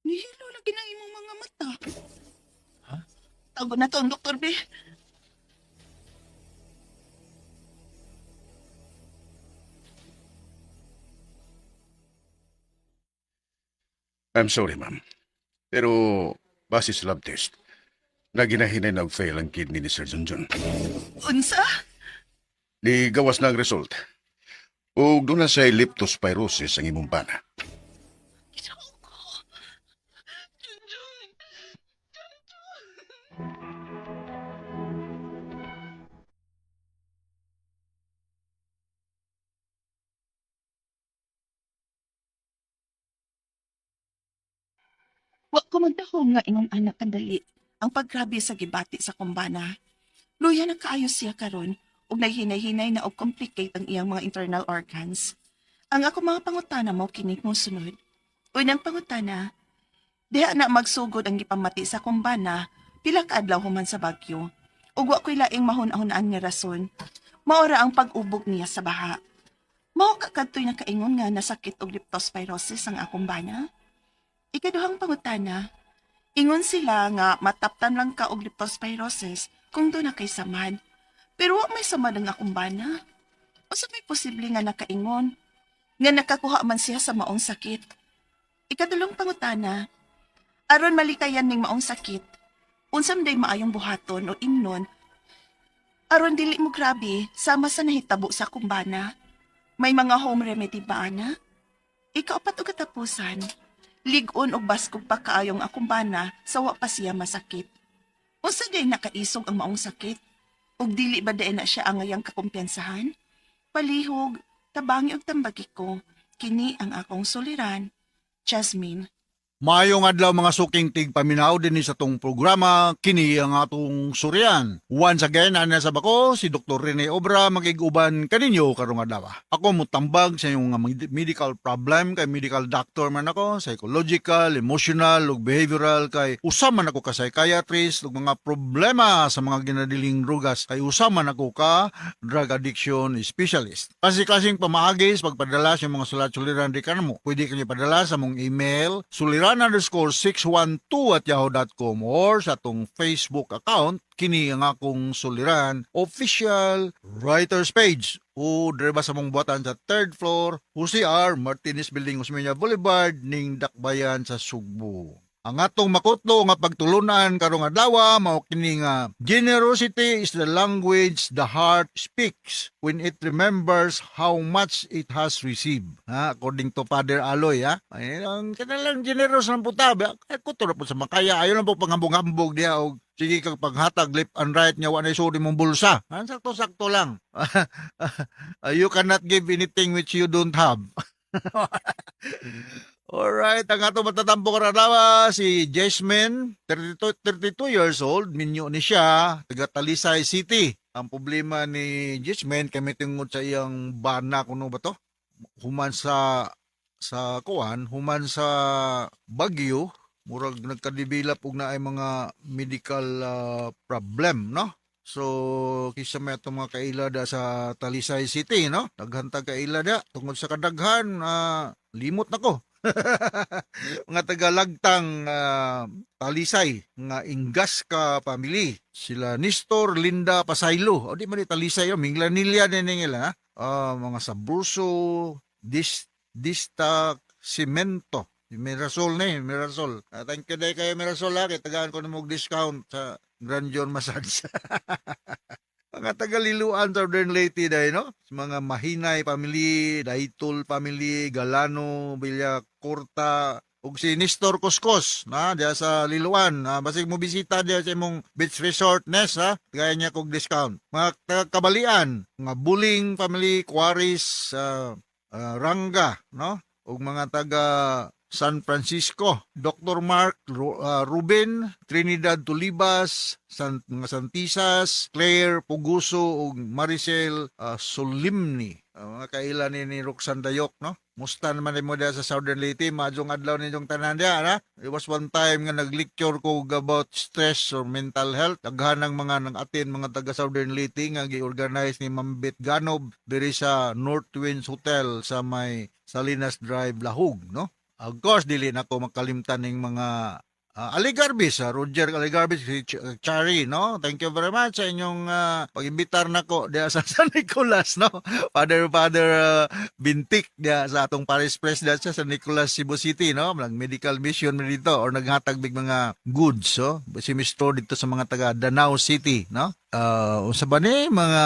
Nihilo lagi ng imong mga mata. Ha? Tago na to ang Dr. B. I'm sorry, ma'am. Pero base sa lab test, naginahinay nag-fail ang kidney ni Sir Junjun. Unsa? Di gawas na ang result. Ug doon na sa leptospirosis ang imong bana. Wa ko magdahom nga ingon anak kadali ang paggrabe sa gibati sa kumbana. Luya na kaayo siya karon ug naghinay-hinay na og complicate ang iyang mga internal organs. Ang ako mga pangutana mo kini mo sunod. Unang pangutana, diha na magsugod ang gipamati sa kumbana pila ka adlaw human sa bagyo. Ug wa ko'y laing mahun-ahunaan nga rason. Maora ang pag-ubog niya sa baha. Mao ka kadto'y nakaingon nga nasakit og leptospirosis ang akong bana? Ikaduhang pangutana, ingon sila nga mataptan lang ka og leptospirosis kung doon na kay samad. Pero wa may samad ang akong bana. Usa may posible nga nakaingon nga nakakuha man siya sa maong sakit. Ikatulong pangutana, aron malikayan ning maong sakit, unsam day maayong buhaton o imnon Aron dili mo grabe, sama sa nahitabo sa akong bana. May mga home remedy ba, ana? Ikaupat og katapusan, lig-on og baskog pa kaayong akong bana sa wa pa siya masakit. Unsa day nakaisog ang maong sakit? Ug dili ba day na siya angayang kakumpiyansahan? Palihog, tabangi og tambagi ko. Kini ang akong suliran. Jasmine. Maayong adlaw, mga suking tigpaminaw, dinhi sa atong programa, kini ang atong suliran. Once again, ana sa bako si Dr. Rene Obra, makig-uban kaninyo karong adlaw. Ako mutambag sa inyong mga medical problem kay medical doctor man ako, psychological, emotional ug behavioral kay usa man ako ka psychiatrist, ug mga problema sa mga ginadiling drugas kay usa man ako ka drug addiction specialist. Kasi-kasing pamaagi sa pagpadala sa mga sulat suliran di kanamo. Pwede kanyo padala sa mong email suliran_612@yahoo.com or sa atong Facebook account, kini ang akong suliran official writers page, o dire ba sa mong buhatan sa third floor, Jose R. Martinez Building, Osmeña Boulevard, ning Dakbayan sa Sugbo. Ang atong makutlo nga pagtulunan karong adlaw mao kini nga generosity is the language the heart speaks when it remembers how much it has received. Ha, according to Father Aloy, ha. Ay, ang kanalang generous lang po ta. Ay, kuto na po sa makaya. Ayaw lang po panghambog-hambog diha og sige kag paghatag left and right nya wa na isuri mong bulsa. Ha, sakto-sakto lang. You cannot give anything which you don't have. Alright, ang ato matatampo karon si Jasmine, 32, 32 years old, minyo ni siya, taga Talisay City. Ang problema ni Jasmine kay tungod sa iyang bana kuno ba to? Human sa kuan, human sa bagyo, murag nagka-develop og naay mga medical problem, no? So, kisa may atong mga kaila da sa Talisay City, no? Daghan tag kaila da. Tungod sa kadaghan, limot na ko. Mga tagalagtang Talisay, nga Ingasca family. Sila Nestor, Linda Pasaylo. O di man ni Talisay, oh, Minglanilla din nila. Ha? Mga Sabruso, Dista Cemento. Mirasol na eh, Mirasol. Thank you day kayo, Mirasol, ha. Kaya tagaan ko na mo discount sa Grandeur Massage. Mga taga-Liloan, Southern Leyte dahil, no? Mga Mahinay family, Daytol family, Galano, Villacorta, ug si Nestor Coscos na diya sa Liloan. Basig mo bisita diya sa imong beach resort, Nes, ha. Gaya niya kog discount. Mga taga-Kabalian, mga Buling family, Quaris, Ranga, no? Ug mga taga San Francisco, Dr. Mark Ruben, Trinidad Tulibas, mga Santisas, Claire Puguso ug Maricel Solimni. Mga kaila ni Roxanne Dayok, no? Musta naman mo diya sa Southern Leyte, maayong adlaw ninyong tanan diya, ha? It was one time nga nag-lecture ko about stress or mental health. Daghan ng mga nang-attend, mga taga Southern Leyte, nga gi-organize ni Mambit Ganob diri sa North Winds Hotel sa may Salinas Drive, Lahug, no? Of course, dili na ko makalimtan ning mga Aligarbis, Roger Aligarbis, si Chari, no? Thank you very much sa inyong pag-imbitar nako diya sa San Nicolas, no? Father Bintik diya sa atong Paris Press diya sa San Nicolas, Cebu City, no? Nag medical mission mi dito or naghatag big mga goods, so si Mr. dito sa mga taga Danao City, no? Unsa ba ni mga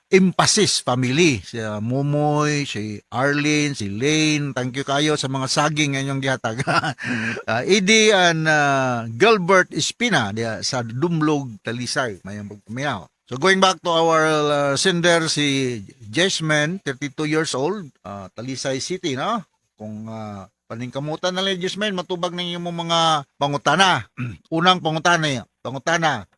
Emphasis family, si Momoy, si Arlene, si Lane, thank you kayo sa mga saging nga inyong gihatag. Eddie and Gilbert Espina diya sa Dumlog, Talisay, mayong pagpaminaw. So going back to our sender, si Jasmine, 32 years old, Talisay City, no? Kung paningkamutan na lang, Jasmine, matubag ng inyong mga pangutana. Unang pangutana.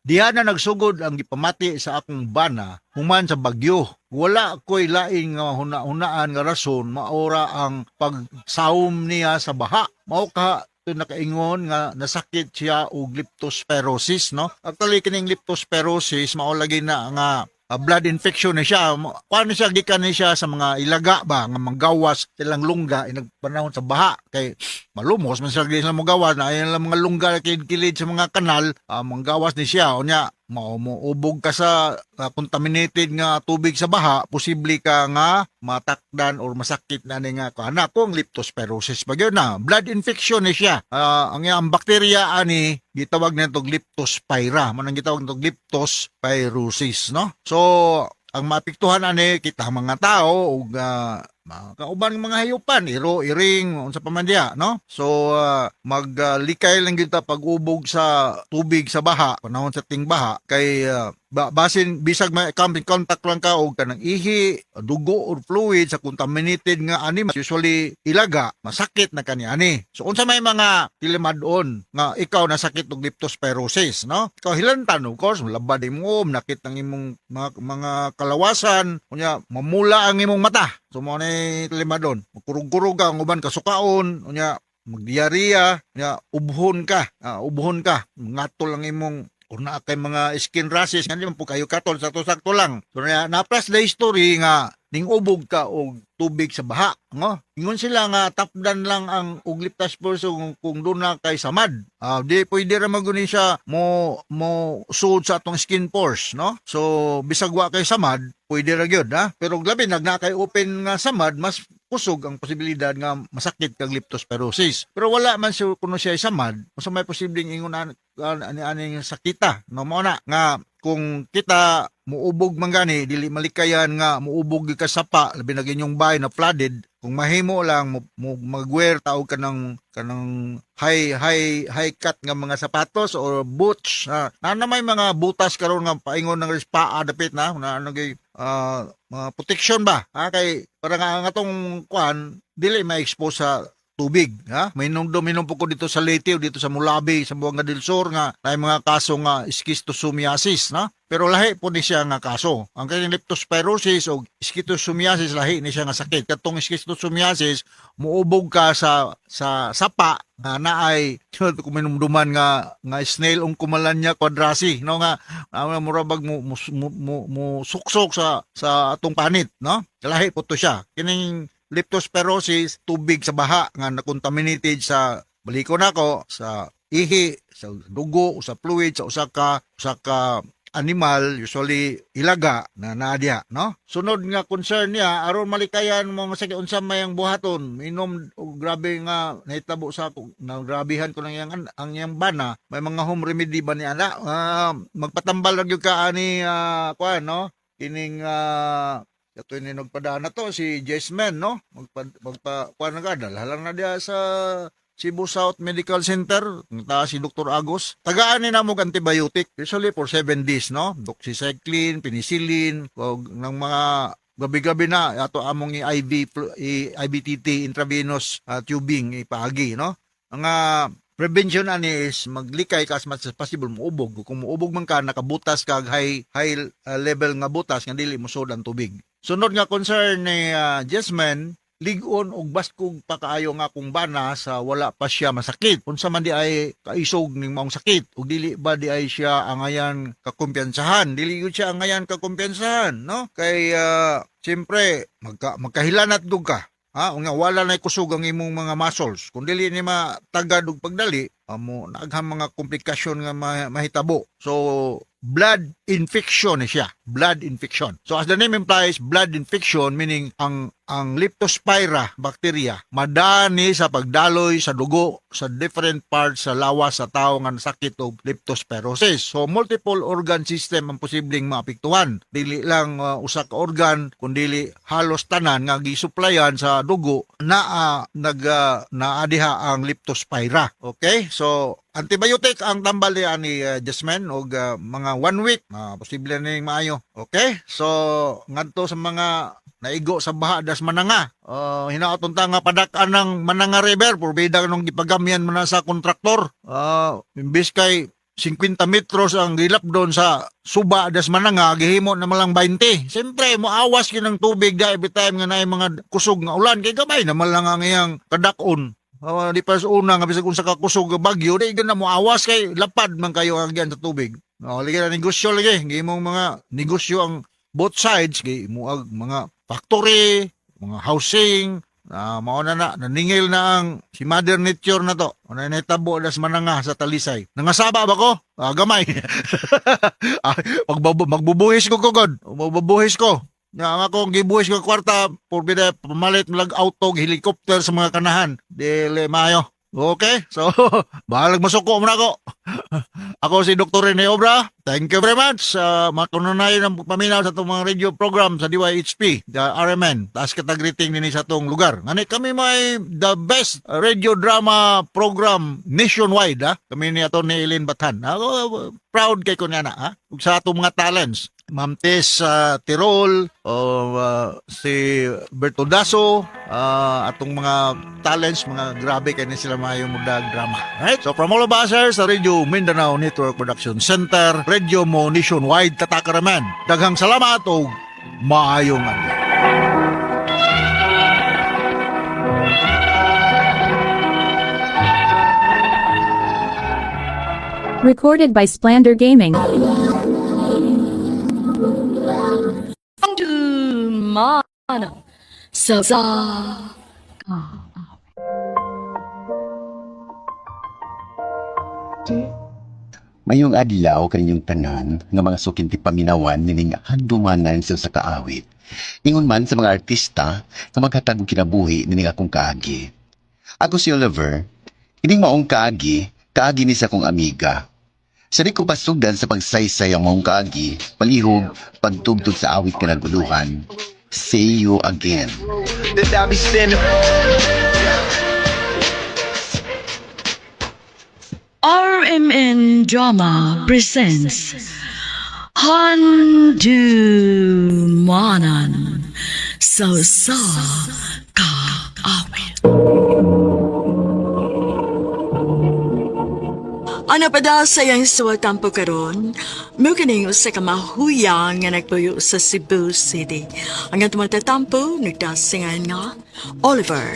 Diha na nagsugod ang gipamati sa akong bana human sa bagyo. Wala ko'y laing nga huna-hunaan nga rason, maora ang pagsawom niya sa baha. Mao ka ito nakaingon nga nasakit siya og leptospirosis, no? Actually, kining leptospirosis mao lagi na nga blood infection na siya. Kuan siya, gikan ni siya sa mga ilaga ba nga manggawas silang lungga inag panahon sa baha kay malumos man sila, di sila mogawas na ayan lang mga lungga kilid sa mga kanal, manggawas ni siya. Unya Mao mo ubog ka sa contaminated nga tubig sa baha, posible ka nga matakdan or masakit na ni nga kana kung leptospirosis ba gyud na. Blood infection ni siya. Ang bakterya ani gitawag nitong leptospira, man ang gitawag nitong leptospirosis, no? So ang maapektuhan ani kita mga tao ug mga kauban ng mga hayupan, iro, iring, unsa pa man diya, no? So maglikay lang gyud ta pag-ubog sa tubig sa baha, panahon sa tingbaha kay basin bisag may come in contact lang ka og kanang ihi, dugo or fluid sa contaminated nga animal, usually ilaga, masakit na kani ani. So unsa may mga tilimad-on nga ikaw nasakit og leptospirosis, no? Ikaw hilantan, of course, labad imo, nakit ang imong mga kalawasan, unya mamula ang imong mata. So mo ni tilimad-on, magkurog-kurog ka, ang uban kasukaon, unya magdiarrhea, unya ubhon ka, ngatol ang imong or naa kay mga skin rashes nga di man po kayo katol, sakto-sakto lang. So na plus the history nga ning ubog ka og tubig sa baha, no? Ingon sila nga tapdan lang ang og leptospirosis kung doon na kay samad. Di pwede ra maguni siya mo mo sud sa atong skin pores, no? So bisag wa kay samad, pwede ra gyud, ha? Pero labi nag na kay open nga samad, mas kusog ang posibilidad nga masakit kag leptospirosis. Pero wala man siya kuno siya samad, unsa may posibleng ingon ani aning sakita, no? Mao na nga kung kita muubog man gani, dili malikayan nga muubog ka sapa, labi na inyong bahay na flooded, kung mahimo lang mo magwear ta og kanang high high high cut nga mga sapatos or boots na na may mga butas karon nga paingon ng paa dapit na na ano gay mga protection ba, ha? Kay para nga ang atong kuan dili ma-expose sa tubig, ha? May minom po ko dito sa Leyte o dito sa Mulabi, sa Buanga del Sur nga naay mga kaso nga schistosomiasis, no? Pero lahi po ni siya nga kaso. Ang kanyang leptospirosis o schistosomiasis, lahi ni siya nga sakit. Katong schistosomiasis, muubog ka sa sapa nga naay kung minumduman nga nga snail Oncomelania quadrasi, no? Nga mura bag mo suksok sa atong panit, no? Lahi po to siya. Kining leptospirosis, tubig sa baha nga na-contaminated sa baliko nako sa ihi, sa dugo o sa fluid sa usa ka animal, usually ilaga na naa diha, no? Sunod nga concern niya, aron malikayan mo masakit, unsa may ang buhaton? Minom og grabe nga nahitabo sa ako, nagrabihan ko nang iyang ang iyang bana, may mga home remedy ba ni ana? Magpatambal ra gyud ka ani, kuan, no? Kining ato ni nagpadaan na to si Jasmine, no? Magpa kuan na ka, dalha lang na diha sa Cebu South Medical Center, ta si Dr. Agos. Tagaan ni namo og antibiotic, usually for 7 days, no? Doxycycline, penicillin, og ng mga gabi-gabi na ato among i-IV i-IVTT, intravenous tubing ipaagi, no? Ang prevention ani is maglikay ka as much as possible muubog. Kung muubog man ka, nakabutas ka high high level nga butas nga dili mosud ang tubig. Sunod nga concern ni Jasmine, lig-on og baskog pa kaayo nga akong bana sa wala pa siya masakit. Unsa man di ay kaisog ning maong sakit ug dili ba di ay siya angayan kakumpiyansahan? Dili gyud siya angayan kakumpiyansahan, no? Kay siyempre magkahilanat gud ka. Ha, nga wala na kusog ang imong mga muscles. Kung dili ni matagad og pagdali, amo naghang mga komplikasyon nga mahitabo. So blood infection ni siya, blood infection. So as the name implies, blood infection, meaning ang Leptospira bacteria madani sa pagdaloy sa dugo sa different parts sa lawas sa tao nga nasakit og leptospirosis. So multiple organ system ang posibleng maapektuhan. Dili lang usa ka organ kundi halos tanan nga gisuplayan sa dugo na nag naa diha ang Leptospira. Okay? So antibiotic ang tambal ni ani Jasmine og mga one week posible ning maayo. Okay? So ngadto sa mga naigo sa baha das Mananga. Hinaot unta nga padak-an ng Mananga River porbida nung gipagamyan man na sa kontraktor. Imbis kay 50 metros ang gilap doon sa suba das Mananga, gihimo na malang 20. Siyempre, moawas gyud ng tubig da every time nga naay mga kusog nga ulan kay gamay na man lang ang iyang kadak-on. Di pa sa una nga bisag unsa ka kusog nga bagyo, di gyud na moawas kay lapad man kayo ang agyan sa tubig. No, lagi na negosyo lagi, gihimong mga negosyo ang both sides kay muag mga factory, mga housing, Mao na na, naningil na ang si Mother Nature na to. Una na tabo das mananga sa Talisay. Nangasaba ba ko? Gamay. Magbubuhis ko kugod. Magbubuhis ko. Nga ang akong gibuhis ko kwarta, purbida pamalit malag auto, helicopter sa mga kanahan. Dili maayo. Okay, so bahalag masuko mo na ako. Ako si Dr. Rene Obra. Thank you very much. Makununayon ang paminaw sa itong mga radio program sa DYHP, the RMN. Taas kita greeting din sa itong lugar. Ngani kami may the best radio drama program nationwide. Ha? Kami ni ato ni Eileen Bathan. Ako, proud kay ko niya na. Ha? Ug sa atong mga talents. Ma'am Tess Tirol, o si Berto Daso, atong mga talents, mga grabe kay ni sila maayo mudag drama. Right? So from all of us here sa Radio Mindanao Network Production Center, Radio Mo Nationwide, Tatakaraman. Daghang salamat og maayong adlaw. Recorded by Splander Gaming. Mana sa sa Mayong adlaw kaninyong tanan nga mga sukinti paminawan nining handumanan sa usa ka awit. Ingon man sa mga artista nga maghatag og kinabuhi nining akong kaagi. Ako si Oliver. Ining maong kaagi, kaagi ni sa akong amiga. Sa di ko pasugdan sa pagsaysay ang maong kaagi, palihog pagtugtog sa awit nga naguluhan. See you again. That I be standing. RMN Drama presents Handumanan sa sa Kaawit. Ano pa daw sa iyang suwatampo karon? Mukining usa ka mahuyang nga nagpuyo sa Cebu City. Ang atong matatampo nagdasingan nga Oliver.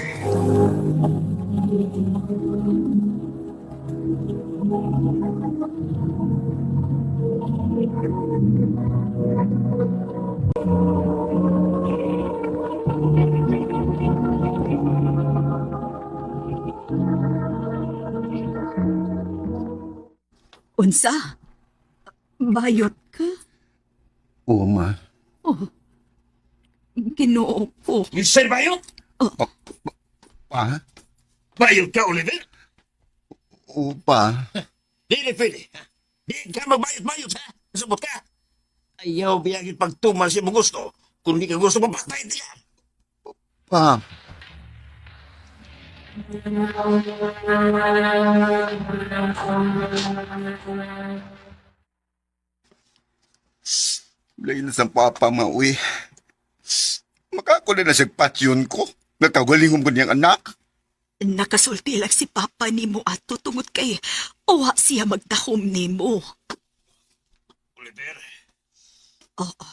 Unsa? Bayot ka? Oo, ma. Oh. Ginoo ko. Mr. Bayot? Pa? Bayot ka, Oliver? Oo, pa. Dili pwede. Ha? Di ka magbayot-bayot, ha? Sabot ka. Ayaw biyagin pagtuman sa imong gusto. Kung di ka gusto, mapatay ka. Pa. Lain sa papa mauwi. Makakuli na siya patyon ko. Nagkagalingon ko niyang anak. Nakasulti lang si Papa nimo ato tungod kay uwa siya magdahom nimo. Oliver, Oo.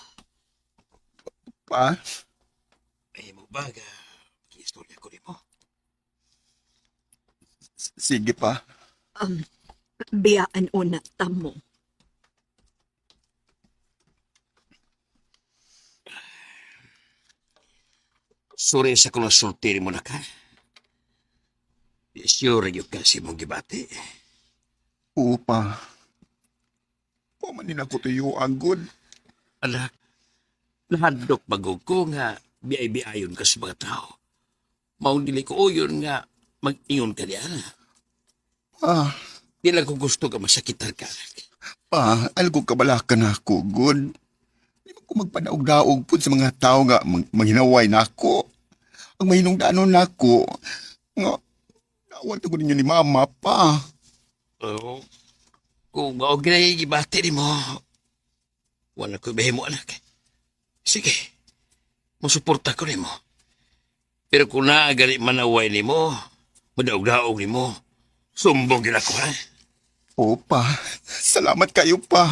Pa? ay mo ba ga istorya ko nimo? Sige pa. Biyaan una tamo. Sorry sa kung nasulti mo na ka. Sure yun ka si mong gibati. Oo pa. Pamanin ako tuyo ang good. Anak, nahadlok bagog ko nga biay-biayon ka sa mga tao. Maong dili ko uyon nga mag-ingon ka niya. Pa, Di lang ko gusto ka masakitan ka. Anak. pa, algo kabalakan ako, good. Di ba ko magpadaog-daog po sa mga tao nga manghinaway na ako. Ang mahinungdanon na ako, nga, dawat ko ninyo ni mama pa. Oo. Kung mao ginay gibati nimo, wala ko mo anak. Sige, musuporta ko nimo. Pero kung naagari manaway nimo, madaog-daog nimo, sumbong gid ako, ha? Oo pa, salamat kayo pa.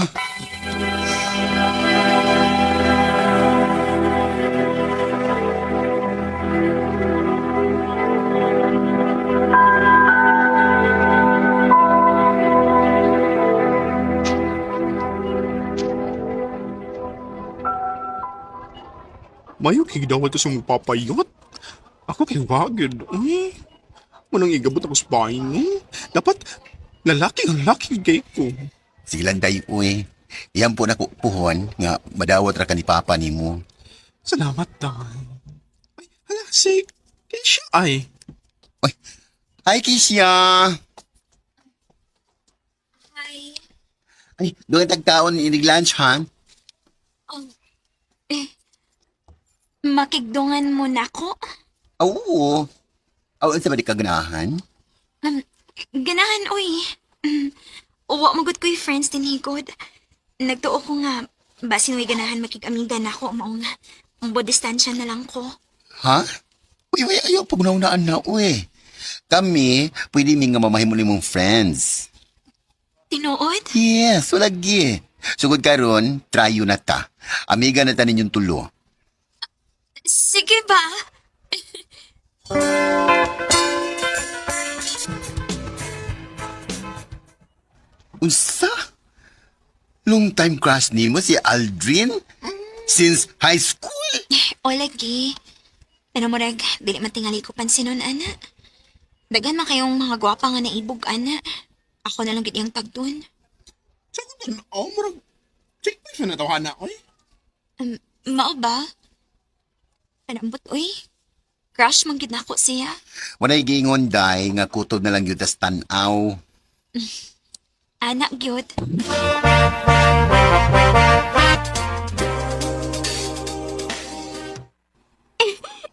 Mayo higdawat to sa mong papayot. Ako kay wagid. Uy, manang igabot ako sa bahay, no? Dapat, lalaki ang laki gay ko. Sige lang day, uy. Iyan po na puhon nga madawat ra ka ni Papa nimo. Salamat, Day. Ay, hala, si Keisha ay. Hi, Kisha! Hi. Ay, doon tagtaon inig lunch, ha? Oh, eh, makigdungan mo na ko? Oo. Aw, unsa ba di ka ganahan? Ganahan, uy. Uwa magod ko'y friends din higod. Nagtuo ko nga, basin uy ganahan makig-amiga na ako, mao nga. Ang distansya na lang ko. Ha? Uy, uy, ayaw pagnaunaan na, uy. Kami, pwede mi nga mamahimo nimong friends. Tinuod? Yes, wala gi. Sugod karon, tryo na ta. Amiga na ta ninyong tulo. Sige ba? Unsa? Long time crush nimo si Aldrin? Since high school? O lagi. Pero murag, dili man tingali ko pansinon, ana. Daghan man kayong mga gwapa nga naibog, ana. Ako na lang gid iyang tagdon. Oh, murag, check pa siya na tawhana, oy. Mao ba? Panambot, uy. Crush man gid nako siya. Walay giingon day nga kutob na lang yun tas tan-aw. Anak gyud.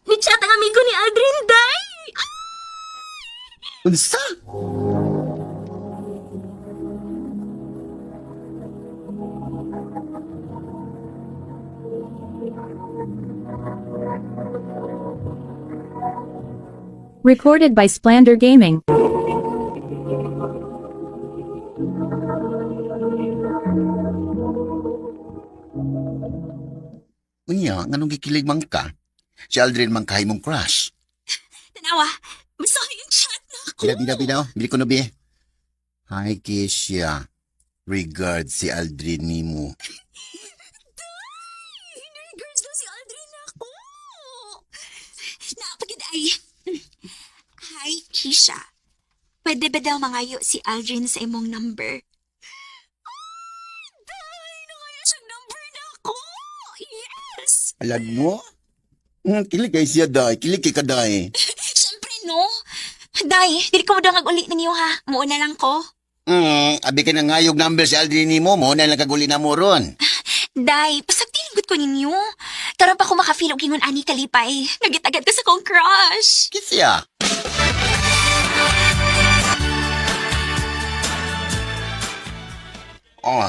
Ni-chat ang amigo ni Aldrin, day! Unsa? Recorded by Splander Gaming. Unya, nganong gikilig man ka? Si Aldrin man kahay mong crush. Tanawa, basta yung chat na ako. Bida, bida, bida. oh. Bili ko na, bi. Hi, Keisha. Regards si Aldrin nimo. Regards daw si Aldrin ako. Naapagid ay. Hi, Keisha. Pwede ba daw mangayo si Aldrin sa imong number? Ay, day! Nangayo siyang number na ako! Yes! Alam mo? Kilig kay siya, day. Kilig kay ka, day. Siyempre, no? Day, dili ko mo daw uli ninyo ha. Muuna lang ko. Abi ka na ngayog number si Aldrin nimo mo na lang kaguli na mo ron. Day, pasagtilingod ko ninyo. Karon pa ko makafeel og ingon ani kalipay. Nagitagad ko sa kong crush. Kisya. Oh,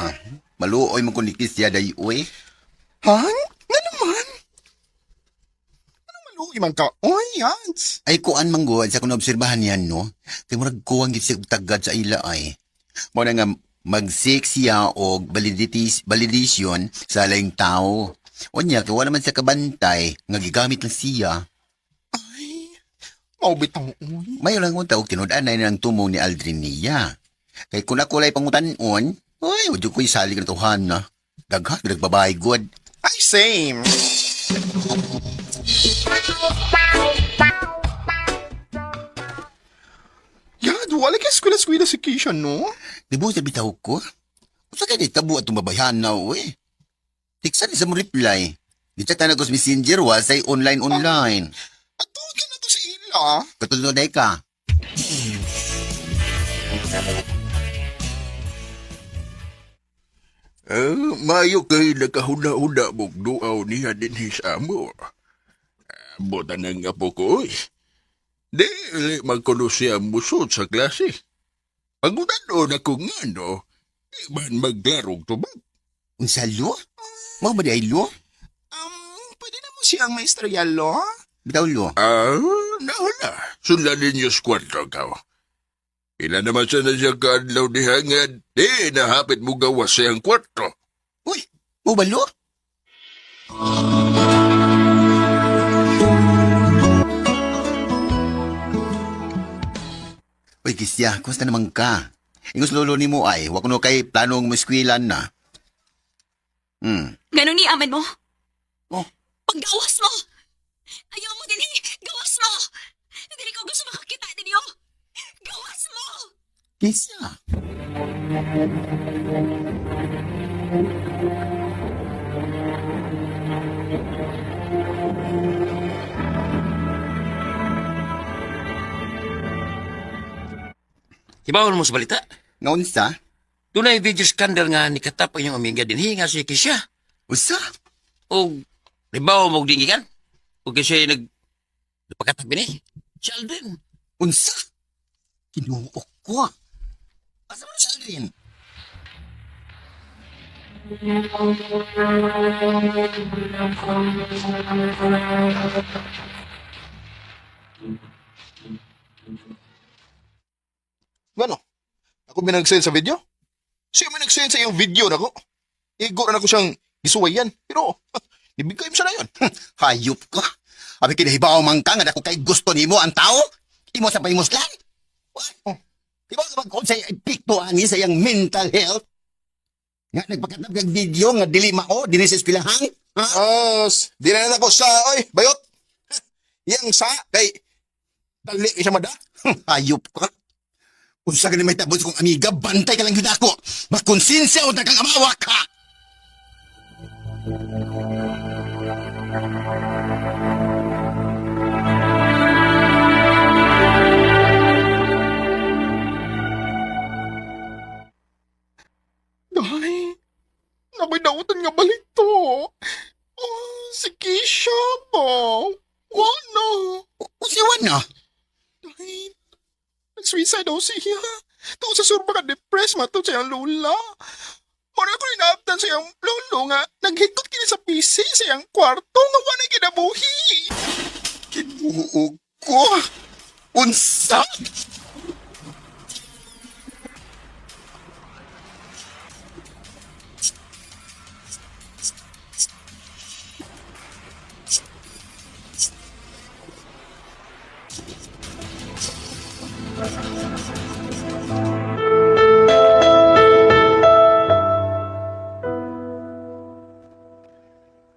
maluoy mo kun ni Kisya day uy. Ha? Nga naman? Ano maluoy man ka? Oy, yans. Ay kuan man gud sa kuno obserbahan niyan no. Kay murag kuwang gid siya og tagad sa ila ay. Mo na nga mag-seek siya og validation sa laing tao. Unya kay wala man siya kabantay nga gigamit lang siya. Mao bitaw, oy. Mayo lang unta og tinud-anay na ang tumong ni Aldrin niya. Kay kung ako lay pangutan-on, oy, wala ko'y salig na tuhan na. Daghan, nagbabae god. Ay, same. Yad, wala kay eskwela-eskwela si Keisha, no? Di ba sabi tawag ko? Usa kay di tabo atong babayan na, uy. Tiksan sa mo reply. Di chat na ko sa messenger, wa say online online. Ato ka na to sa ila. Katulad na ka. Mayo kay nakahuna-huna mong duaw niya din sa amo. Buta ng apo ko, oy. Di, magkuno siya musod sa klase. Pagunan ako nga, no? Di man maglarong tubag. Unsa lo? Mao ba di ay lo? Pwede na mo siyang maestrya, lo? Bitaw lo. Ah, nahala. Sundan ninyo sa kwarto ka. Ila naman siya na siya kaadlaw ni hangad. Di, nahapit mo gawas siyang kwarto. Uy, mo ba lo? Uy, Kisya, kumusta naman ka? Ingos lolo ni mo ay, wag no kay planong muskwilan na. Ganon ni aman mo. Oh. Paggawas mo! Ayaw mo din eh! Gawas Gawas mo! Dili ko gusto makakita ninyo! Gawas mo! Kisha. Hibawon mo sa balita. Ngaunsa? Dunay video scandal nga nikatap ang iyong amiga dinhi nga si Kisha. Usa? O ribaw mo og dingikan? O kasi nag napakatap ini? Si Aldrin. Unsa? Kinuok ko. Asa man si Aldrin? Ngano? Ako may nag-send sa video? Siya may nag-send sa iyang video nako. Igo na ko siyang gisuwayan. Pero, ibigay mo siya na yun. Hayop ka. Abi kinahibaw man ka nga dako kay gusto nimo ang tao? Imo sa pahimuslan? Oh. Di ba kapag sa epekto ani sa iyang mental health? Nga nagpakatap kag video nga dili mao dinhi sa eskwelahan? Ha? As, di na nako sa, oy, bayot. Yang sa, kay, tali siya mada. Hayop ka. Unsa gani may tabot kong amiga, bantay ka lang yun ako. Makonsensya o kang amawa ka. Day, nakoy dautan nga balito. Oh, si Keisha ba? Wala. Usa na? Day, nag-suicide daw siya. Tungkol sa surba ka depressed matod sa iyang lola. Mura ko inaabtan sa iyang lolo nga naghikot kini sa PC sa iyang kwarto nga wala kinabuhi. Kinuog ko. Unsa?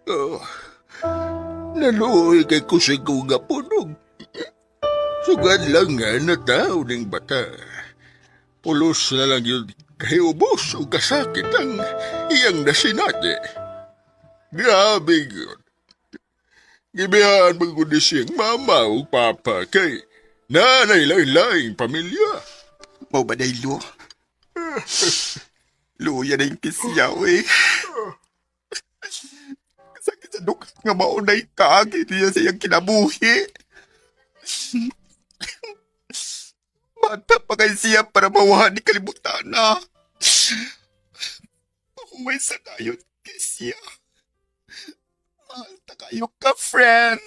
Oh, naluoy kay kusig ko nga punog. Sugad lang nga na tao ning bata. Pulos na lang yun kay ubos o kasakit ang iyang nasinati. Grabe yun. Gibihaan man ni siyang mama o papa kay nanay lain-laing pamilya. Mao ba day, Lu? Luya na yung kisyaw eh. Sakit sa duk nga maunay kaagi niya sa iyang kinabuhi. Bata pa kay siya para mawahan ni kalibutan na. Pahuway sa dayon kisya. Mahal ta kayo ka, friend.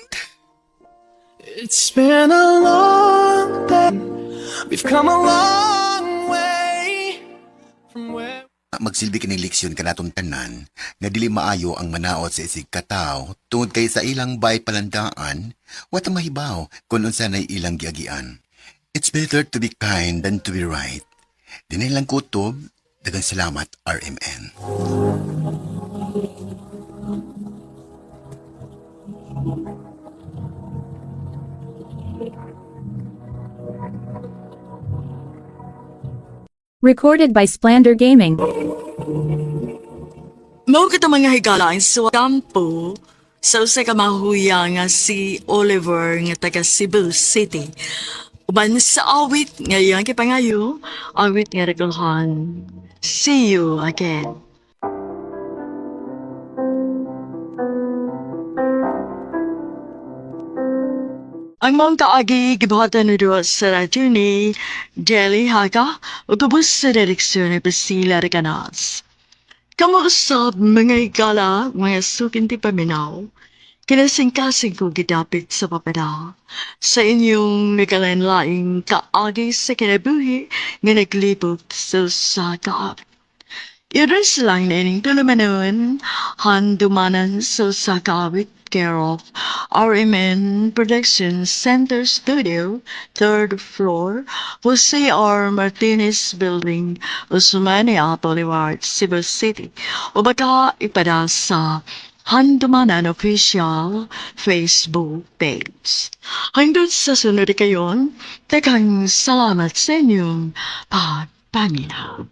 It's been a long day. We've come a long way from where. Magsilbi kining leksyon kanatong tanan nga dili maayo ang manaot sa isig kataw tungod kay sa ilang bay palandaan wa ta mahibaw kung unsa nay ilang giagian. It's better to be kind than to be right. Dinay lang kutob, daghang salamat RMN. Recorded by Splander Gaming. Mao kita mga higala ang kampo sa usa ka mahuya nga si Oliver nga taga Cebu City. Uban sa awit nga iyang gipangayo, awit nga regulhan. See you again. Ang maong kaagi gibuhatan ni duha sa radyo ni Jelly Haga ug ubos sa direksyon ni Priscilla Recanas. Kamusta mga higala, mga sukinti paminaw. Kinasingkasing ko gidapit sa papada. Sa inyong nagalain-laing kaagi sa kinabuhi nga naglibot sa usa ka awit. Iris lang nining tulumanon, handumanan sa usa ka awit, care of RMN Production Center Studio, third floor, Jose R. Martinez Building, Osmania Boulevard, Cebu City. O baka ipada sa Handumanan Official Facebook page. Hangtod sa sunod kayon, daghang salamat sa inyong pagpaminaw.